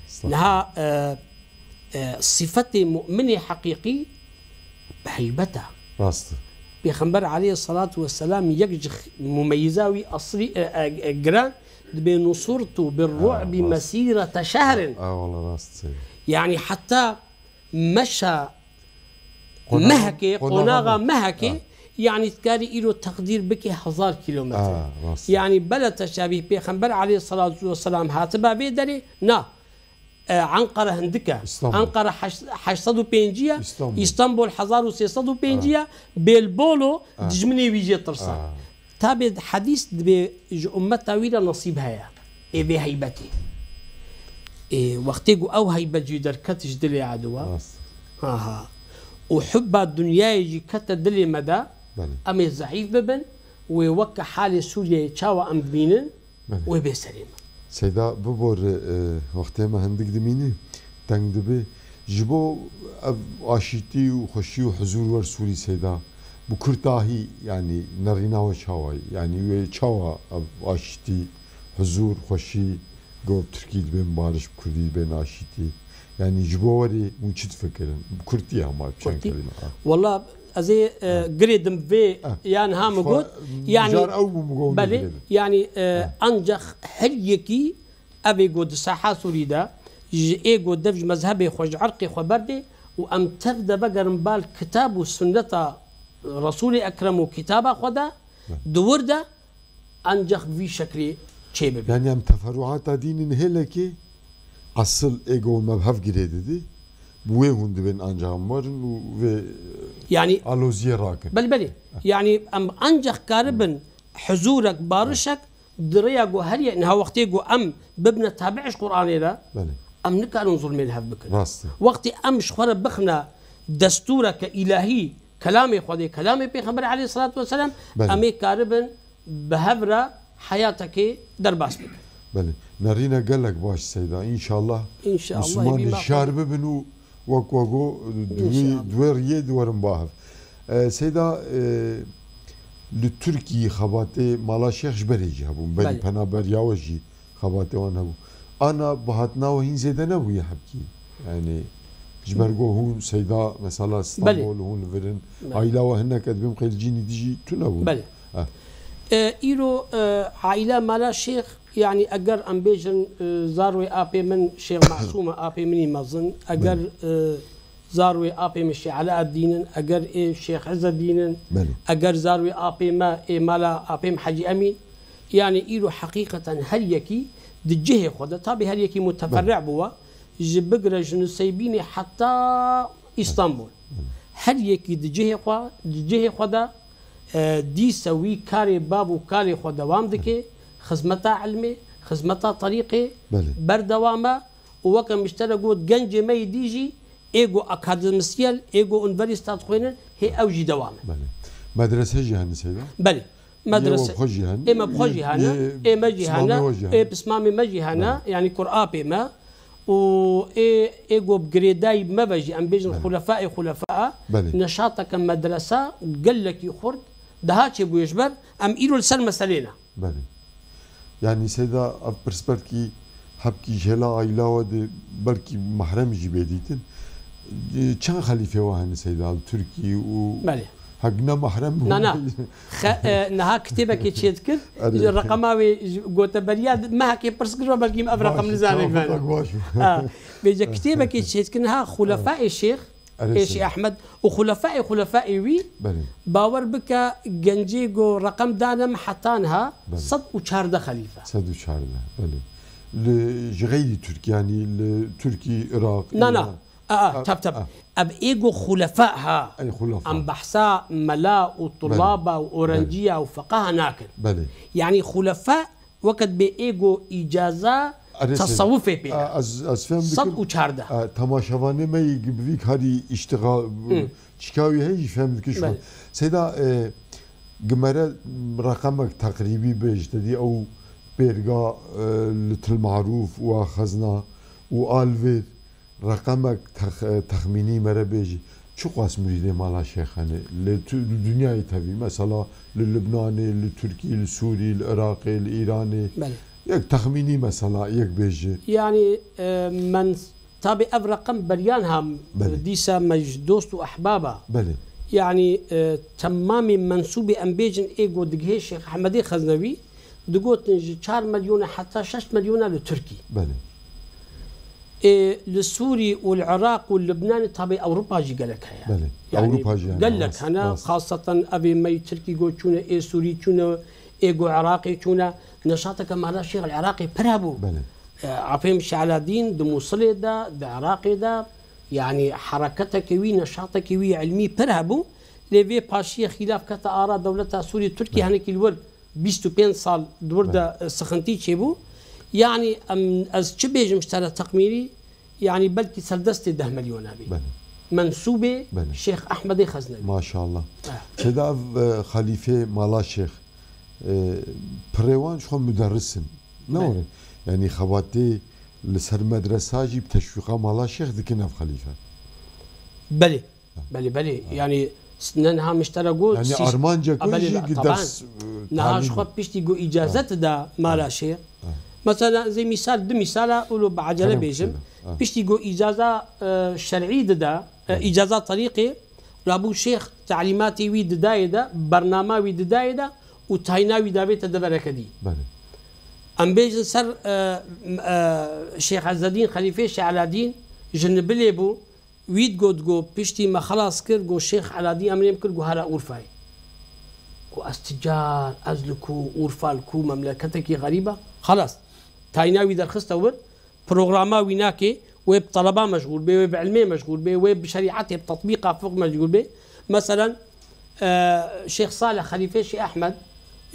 estağfurullah. Niha, e, e, sifetê mu'minê heqîqî bi heybet e. Rast e. Pêxember aleyhissalatu vesselam yek ji x-, mumeyiza wî eslî, e, e, e, giran dibê, "Nusurtu bir ru'bi Ha, rast. Mesîrete şehrin." Ha, wala rast seyda. Yanî heta meşa Qonaxa, mehekê, qonaxa qonaxa meh-, mehekê, ha. Yanî dikarî îro teqdîr bike hezar kîlometre. Ha, rast. Yanî bela teşabîh Pêxember aleyhissalatu vesselam hatiba vê derê, na. E, Ankara hindik e. Îstanbul. Ankara heşt-, heşt sed û pêncî ye. Îstanbul. Îstanbul hezar û sê sed û pêncî ye. Ha. Bêlbolo Ha. dijminê wî jê tirsa. Ha. Tabê hedîs dibê ji ummeta wî re nesîb heye. Ê vê heybetê. Ê, wextê ku ew heybet jî derket ji dilê ediwa. Rast. Aha. Û hubba dinyayê jî kete dilê me de, Belê. Em ê zeîf bibin, wê weke halê Sûriyeyê çawa em dibînin, Belê. Wê bê serê me. Seyda, bibore, e, wextê me hindik dimîne, teng dibe. Ji bo ev aşîtî û xweşî û huzûr wer Sûrî Seyda, bi kurtahî, yanî nerîna we çawa ye? Yanî wê çawa ev aşîtî, huzûr, xweşî, go bi Tirkî dibên bariş, bi Kurdî dibên aşîtî? Yanî ji bo werê hûn çi difikirin? Bi kurtî hema bi çend Kurtî? kelîme. Ha. Wela ez ê, e, Ha. girêdim vê Ha. yan ha min Xwe got. Yanî mijar ew bû min got belê, girêdim. Yanî, e, Ha. ancax her yekî evê got di saha Sûrî de ji ê got dev ji mezhebê xwe, ji irqê xwe berdê û em tev de vegerin bal kitab û sunneta Resûlê Ekrem û kitaba xwe de, Belê. di wir de ancax vî şeklê çê bibe. Yanî em teferuata dînin hêlekê, esil ê go me bi hev girê didî, bi wê hûn dibên ancax em werin û vê, e, Yanî aloziyê rakin. Belê, belê. Yanî em ancax karibin huzûrek, barişek, di rêya ku her ye-, niha wextê ku em bibine tabi'ê ji Qur'anê re, Belê. em nikarin zulmê li hev bikin. Rast e. Wextê em ji xwe re bixine destûreke îlahî, kelamê Xwedê, kelamê Pêxember aleyhissalatu vesselam, Belê. em ê karibin bi hev re heyatekê derbas bikin. Belê. Nerîne gelek baş Seyda. Înşallah Înşallah, Misliman hêvî me hişyar xwe. bibin û wek we got, di wî, Înşallah. di wê riyê di werin ba hev. E, Seyda, e, li Tirkiyê xebatê Mala Şêx ji berê jî hebûn. Berî Belê. penaberiya we jî xebatê wan hebû. Ana bi hatina we hîn zêde nebûye hebkî. Yanî ji ber ku hûn Seyda mesela Belê. Stenbol, hûn li vir in. Belê. Aîla we hineke dibêm qey li cînî dijî tune bûn. Belê. Eh. E, îro, e, aîla Mala Şêx, yanî eger em bêjin, e, zarwê apê min Şêx Masûm e, apê min î mezin, eger, Belê. e, zarwê apê min Şêx Eleeddîn in, eger ê Şêx Îzzedîn in, Belê. eger zarwê apê me ê mala apê min Hecî Emîn, yanî îro heqîqeten her yekî di cihê xwe de, tabî her yekî muteferri Belê. bû we, ji bigire ji Nuseybînê heta Îstanbul. Belê. Her yekî di cihê xwe, di cihê xwe de, e, dîse wî karê bav û kalê xwe dewam dike, Belê. xizmeta ilmê, xizmeta terîqê Belê. berdewam e û weke min ji te re got, gencê me yê dî jî ê ku akademisyen, ê ku unîversîte dixwînin, hê ew jî dewam e. Belê. Medrese jî hene Seyda? Belê. Yê Medrese. we bi xwe jî hene? Ê me bi xwe jî Yê, hene, yê ê me jî hene, pismamê we jî hene? Ê pismamê me jî hene, Belê. yanî kurapê me. Û ê, ê ku bi girêdayî me ve jî, em bêjin Belê. xulefaê xulefa, Belê. neşateke medresa gelekî xurt daha çêbûye ji ber, em îro li ser meselê ne. Belê. Yanî Seyda, ev pirs belkî hebkî ji hêla aîla we de belkî mehrem jî bê dîtin. Çend xelîfê we hene Seyda li Tirkî û Belê. hek ne mehrem bû? Na, na. Xe-, e, niha kitêbekê çêdikin, Erê. ji reqema wê ji goteberiya mehekê pirs kir, belkî em ev Baş, reqem nizanin tamam, bene. bak, baş. Ha, bêje kitêbekê çêdikin, ha, Xulefayê Şêx, Erê Êşî Seyda. Ehmed û xulefayê xulefayê wî, Belê. bawer bike, gencê ku reqem dane min heta niha Belê. sed û çardeh xelîfe. Sed û çardeh, belê. Li, ji xeyrî Tirk, yanî li Tirkî, Iraq, Na, na. Îran. Aa, Aa, tap, tap. aa. Ev ê ku xulefa ha. Ey xulefa. Em behsa mela û Belê. tulaba û Belê. orenciya û feqaha nakin. Belê. Yanî xulefa Weked bê ê ku îcaza Erê Seyda. tesewufê pê A, de. ez, ez fêm Sed dikim. û çardeh. A, temaşevanê me yî bi vî karî îştixa, Hı. çika wî heye jî fêm dikin şima. Belê. Seyda, e, gimere reqemek teqrîbî bê ji te dî ew pêrga, e, li Til Marûf û a xezna û a li vêr. Reqemek tex-, texmînî mere bêjî, çiqas murîdê mala Şêx hene? Li tu-, li dinyayê tevî, mesela li Libnanê, li Tirkî, li Sûrî, li Iraqê, li Îranê. Belê. Yek texmînî mesela, yek bêjî. Yanî, e, men tabî ev reqem beriyan ham, Belê. dîsa me ji dost û ehbaba. Belê. Yanî, e, temamê mensûbê em bêjin ê ku digihê Şêx Ehmedê Xeznewî, digotin ji çar milyona heta şeş milyona li Tirkî. Belê. Ê, li Sûrî û li Iraq û li Libnanê tabê Ewropa jî gelek heye. Belê. Yanî Ewropa jî hene, gelek rast, hene, rast. Xaseten evê me yî Tirkî go çûne, ê Sûrî çûne, ê go Iraqê çûne. Neşateke mala Şêx li Iraqê pir hebû. Belê. E, Efêm Şeladîn di Mûsilê de, di Iraqê de, yanî hereketekê wî, neşatekê wî ilmî pir hebû. Lê vê paşiyê xîlaf kete ara dewleta Sûrî, Tirkî Belê. hinekî li wir bîst û pênc sal di wir de, Belê. e, sixintî çêbû. Yanî em, ez çi bêjim ji te re teqmîrî, yanî belkî serdestê deh milyona bê. Belê. Mensûbê Belê. Şêx Ehmedê Xeznewî. Maşallah. Eh. Seyda ev, e, xelîfê mala Şêx, e, pirê wan ji xwe muderris in. Ne Belê. were? Yanî xebatê li ser medresa jî bi teşwîqa mala Şêx dikin ev xelîfe. Belê. Belê, belê. Yanî s-, ne niha min ji te re got, Yanî sîs-, armancek A, wê belê, jî la, gi taban. ders, e, Niha ji talîm xwe e. piştî ku îcazet Ha. da mala Ha. şêx. Ha. Mesela, zê mîsal, du mîsala ûlo bi acele Kerem bêjim. kişîne. Ha. Piştî ku îcaza, e, şer'î dida, e, Belê. îcaza terîqê, rabû şêx talîmatê wî didayê de, bernama wî didayê de û tayîna wî davête devereke dî. Belê. Em bêjin ser, e, m-, e, Şêx Ezzedîn Xelîfê Şeladîn ji Nibilê bû, Wî digot, got, piştî me xelas kir, got, Şêx Eladî emrê min kir, got, here Urfayê. Got, ez ti car, ez li ku, Urfa li ku, memleketekî xerîb e. Xelas. Tayîna wî derxiste wir, programa wî nake, wê bi teleba meşxûl bê, wê bi ilmê meşxûl bê, wê bi şerîetê, bi tetbîqa fiqh meşxûl bê. Meselen, e, Şêx Salih, xelîfê Şêx Ehmed,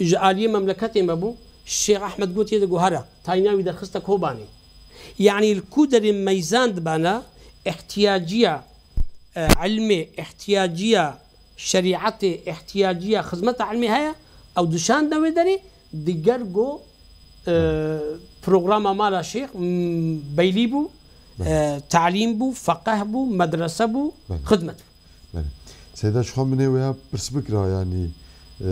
ji aliyê memleketê me bû. Şêx Ehmed gotiye de, got, here, tayîna wî derxiste Kobanê. Yanî li ku derê meyzan dibana, ihtiyaciya, e, ilmê, ihtiyaciya şerîetê, ihtiyaciya xizmeta ilmê heye, ew dişande wê derê, diger go, e, programa mala şêx, m, beylî bû, Belê. e, talîm bû, feqeh bû, medrese bû, Belê. xizmet bû. Belê. Seyda, ji xwe min ê wêya pirs bikira, yanî, e,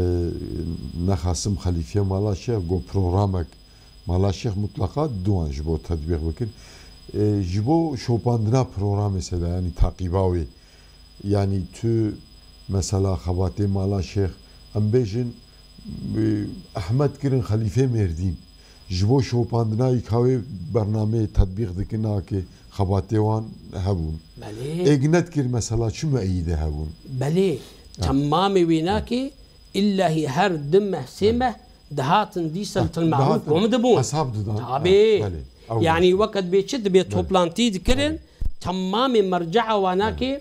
nexasim xelîfiya mala şêx, go programek mala şêx mutlaqa diwan ji bo tetbîq bikin. E, ji bo şopandina programê Seyda, yanî taqîba wê, yanî tu mesela xebatê mala şêx, em bêjin, e, Ehmed kirin xelîfê Mêrdîn. Ji bo şopandina îka wê bernameyê tetbîq dikin, nake xebatê wan hebûn. Belê. Êk nedikir mesela çi mueyîde hebûn? Belê. Ha. Temamê wê Ha. nake, illahî her du meh, sê Belê. meh dihatin dîsa Ha, li Til Marûf dihatin, kom dibûn. hesab didan. Tabî. Ha, belê. Ew Yanî didan. weked bê çi dibê Belê. toplantî dikirin, Belê. temamê mercea wana Belê. ke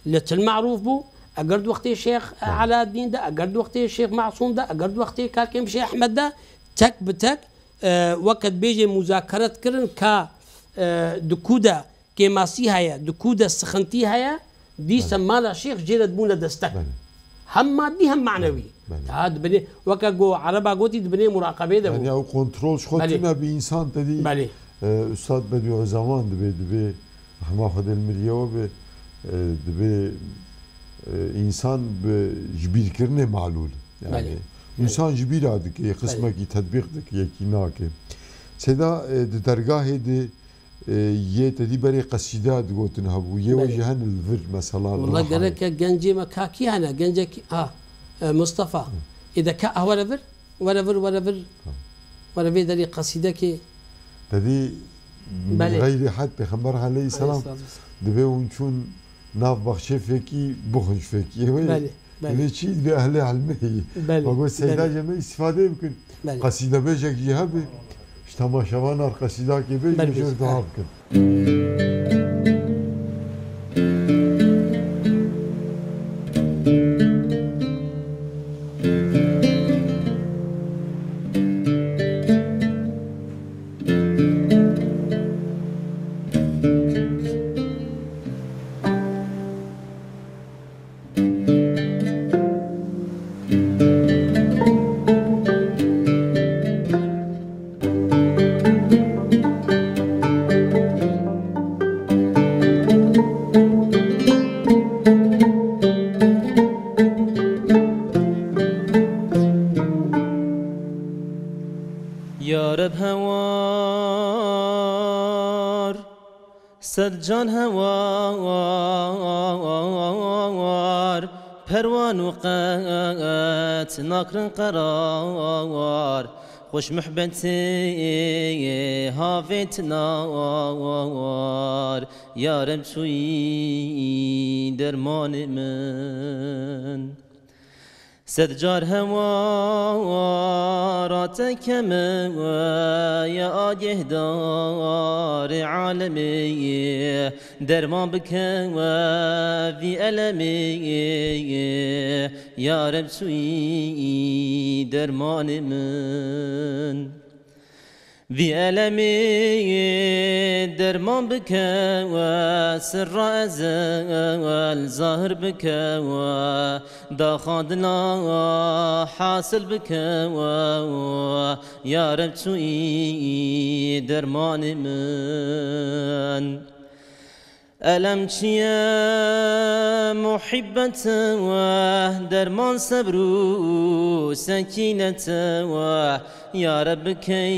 li Til Marûf bû, eger di wextê Şêx Belê. Eladîn de, eger di wextê Şêx Masûm de, eger di wextê Kalkêm Şêx Ehmed de, tek bi tek, e, weke dibêjê muzakeret kirin ka, e, di ku de kêmasî heye, di ku de sixintî heye, dîsa Belê. mala şêx jê re dibûne destek. Belê. Hem madî hem manewî. Belê. Daha dibinê, weke ku Ereba gotî, dibinê muraqebê de bû. Yani ew kontrol ji xwe Belê. tune bi însan te dî, Belê. e, Ustad Bedîuzzeman dibê, dibê hema Xwedê li mirî ye we be, e, dibê, e, însan bi ji bîrkirinê malûl. Yani Belê. însan ji bîra dike, yê Belê. qismekî tetbîq dike, yekî nake. Seyda, e, di dergahê de, e, yê te dî berê qesîdeya digotin hebû. Yê we Belê. jî hene li vir mesela li Wala Rihayê. gereke gencê me kakî hene, gencekî, ha, e, Mustafa. Hı. Ê de ka, ah, were vir, were vir, were vir. Ha. Were vê derê qesîdekê. Te dî Belê. xeyrê hed Pêxember aleyhisselam Aleyhisselam. dibê hûn çûn nav baxçê fekî, bixwin ji fekî. Ê wê Belê. Belê. Divê çi divê ehlê ilmê yî. Belê, Ma got Seyda belê. Cemê îstîfadeyê bikin. Belê. Qesîdebêjek jî hebe. Ji temaşevanan qesîdakê bê, Belê, jê bêjin. dua bikin. Ya Reb hewar, sed can hewar, perwan û qet nakrin qerar, xweş muhbetê havêt nar, ya Reb tu yî dermanê min. Sed car hewara te keme ye agêhdarê alemê, derman bike we vî elemê, ya Reb tu yî dermanê min. Vî elemê derman bike we, sirra ezel zahir bike we, daxa dila hasil bike we, ya Reb tu yî dermanê min. Elem çi ye muhibbet we, derman sebr û sekînet we, ya Reb bikey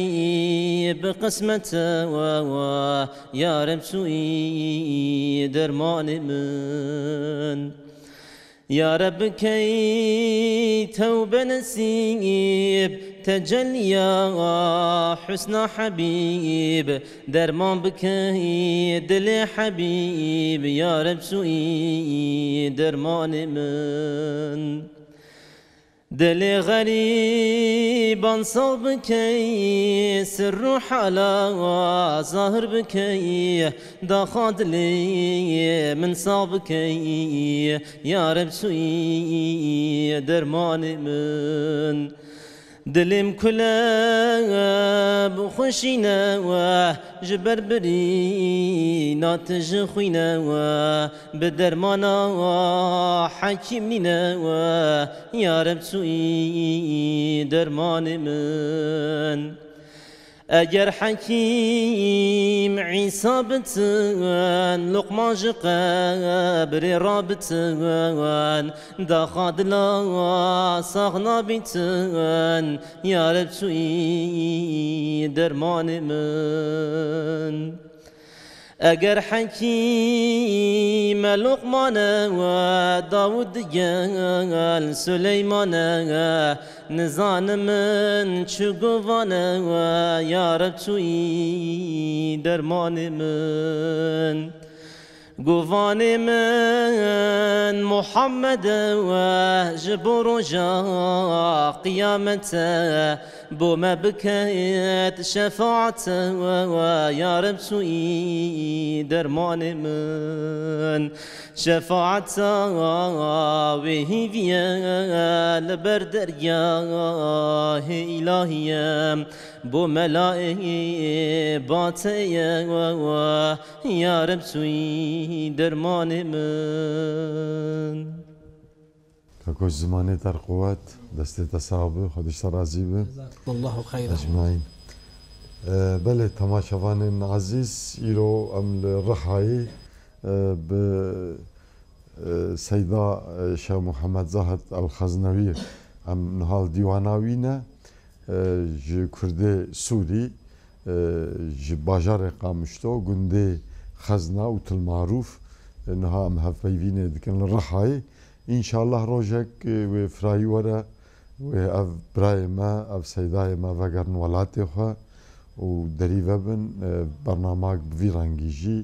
bi qismet we, ya Reb tu yî dermanê min. Ya Reb bikey tewbe nesîb, tecelliya husna Hebîb, derman bikey dilê Hebîb, ya Reb tu yî dermanê min. Dilê xerîban sax bikey, sirr û hala zahir bikey, daxa dilê min sax bikey, ya Reb tu yî dermanê min. Dilêm kule bixweşîne we, ji ber birîna tije xwîne we, bi dermana hekîm nîne we, ya Reb tu yî dermanê min. Eger Hekîm Îsa bitin, Luqman ji qebrê rabitin, daxa dila sax nabitin, ya Reb tu yî dermanê min. Eger Hekîme Luqmane we, Dawud digel Suleymane, nizanim min çi govane we, ya Reb tu yî dermanê min. Govanê min Muhammede we, ji bo roja qiyamete bo me biket şefaete we, ya Reb tu yî dermanê min. Şefaeta Wê hîviye li ber deryahê îlahiye, bo me layê bateye, ya Reb sûyî dermanê min. Kako, zimanê te quwet, destê te sax be, Xwedê ji te razî be. Jazakumullahu xeyran. Ecmaîn. E, belê, temaşevanên ezîz, îro em li Rihayê, e, bi, e, Seyda, e, Şeh Muhammed Zahid El Xeznewî, em niha li dîwana wî ne, e, ji Kurdê Sûrî, e, ji bajarê Qamişlo, gundê Xezna û Til Marûf, e, niha em hevpeyvînê dikin li Rihayê. Înşallah rojek, e, wê firayî were, wê ev birayê me, ev Seydayê me vegerin welatê xwe û derî vebin, e, bernamak bi vî rengî jî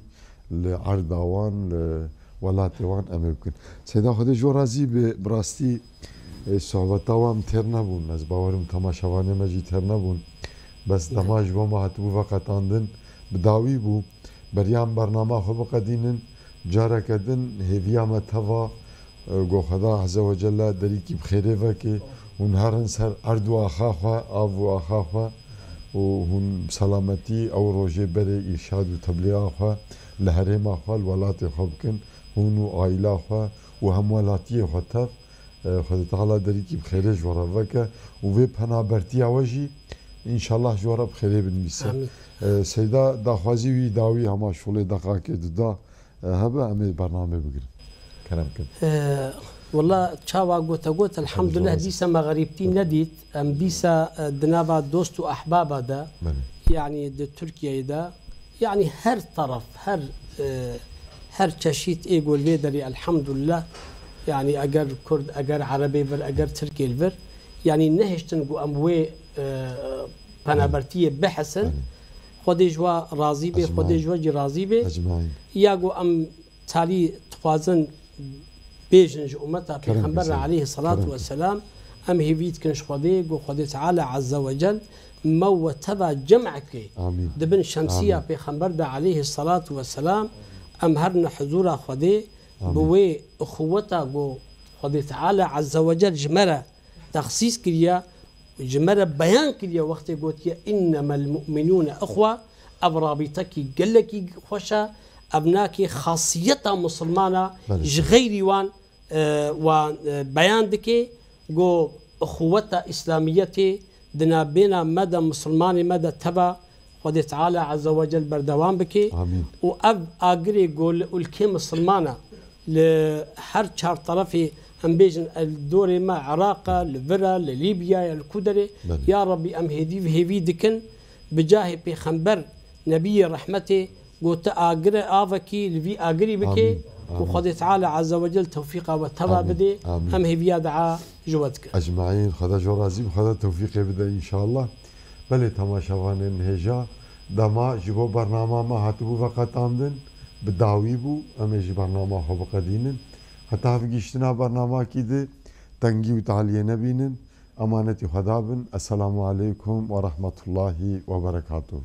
li erda wan, li welatê wan em ê bikin. Seyda, Xwedê ji we razî be, bi rastî, e, sohbeta we em têr nebûn. Ez bawerim temaşevanê me jî têr nebûn. Bes dema ji bo me hatibû veqetandin, bi dawî bû. Beriya em bernama xwe biqedînin, careke din hêviya me teva, e, ku Xweda Azze ve Celle derîkî bi xêrê veke, hûn herin ser erd û axa xwe, av û axa xwe û hûn bi selametî ew rojê berê îrşad û teblîxa xwe li herêma xwe, li welatê xwe bikin, hûn û aîla xwe û hemwelatiyê xwe tev. E, Xwedê Teala derîkî bi xêrê ji we re veke û vê penabertiya we jî înşallah ji we re bi xêrê binivîse. Amîn. E, Seyda, daxwazî wî dawî hema şolê deqakê dida, e, hebe em ê bernamê bigirin. Kerem kin. E, wela çawa gote got, elhamdulillah, dîsa me xerîbtî nedît. Em dîsa, e, di nava dost û ehbaba de, Belê. yanî di Tirkiyeyê de, yanî her taraf, her, e, her çeşît ê ku li vê derê, elhamdulillah, yanî eger Kurd, eger Erebê vir, eger Tirkê li vir, yanî nehiştin ku em wê, e, penabertiyê bihesin. Belê. Xwedê ji we razî be, Ecmaîn. Xwedê ji we jî razî be. Ecmaîn. Ya ku em talî dixwazin bêjin ji ummeta Kerem Pêxember re kin. Aleyhi salatu Kerem ve kin. selam, em hêvî dikin ji Xwedê, ku Xwedê Teala Azze ve Cel me we teva cem ke Amîn. di bin şemsiya Amîn. Pêxember de aleyhi salatu ve selam, em herine huzura Xwedê, Amîn. bi wê uxuweta ku Xwedê Teala Azze ve Cel ji me re texsîs kiriye, ji me re beyan kiriye wextê gotiye, "Innemel mu'minûne ihwe", ev rabîtekî gelekî xweş e, ev nakê xasiyeta misilmana Belê. ji xeyrî wan, e, wan, e, beyan dike, ku uxuweta îslamiyetê di navbêna me de, misilmanê me de teva Xwedê Teala Azze ve Cel berdewam bike Amîn. û ev agirê ku li ulkê misilmana li her çar terefê, em bêjin, el dorê me Iraq e, li vir e, li Lîbya ye, li ku derê, Belê. ya Rabbî, em hêdî hêvî dikin, bi cahê Pêxember, Nebiyê Rehmetê, ku tu agir e, avekî li vî agirî bike Amîn. û Amîn. Xwedê Teala Azze ve Cel tewfîqa we teva Amîn. bide, Amîn. em hêviya dua ji we dikin. Ecmaîn, Xweda ji we razî be, Xweda tewfîqê bide înşallah. Belê, temaşevanên hêja, dema ji bo bernama me hatibû veqetandin, bi dawî bû, em ê ji bernama xwe biqedînin. Heta hevgihiştina bernamakî di, tengî û taliyê nebînin. Emanetî Xweda bin. Esselamu aleykum ve rahmetullahi ve berekatuhu.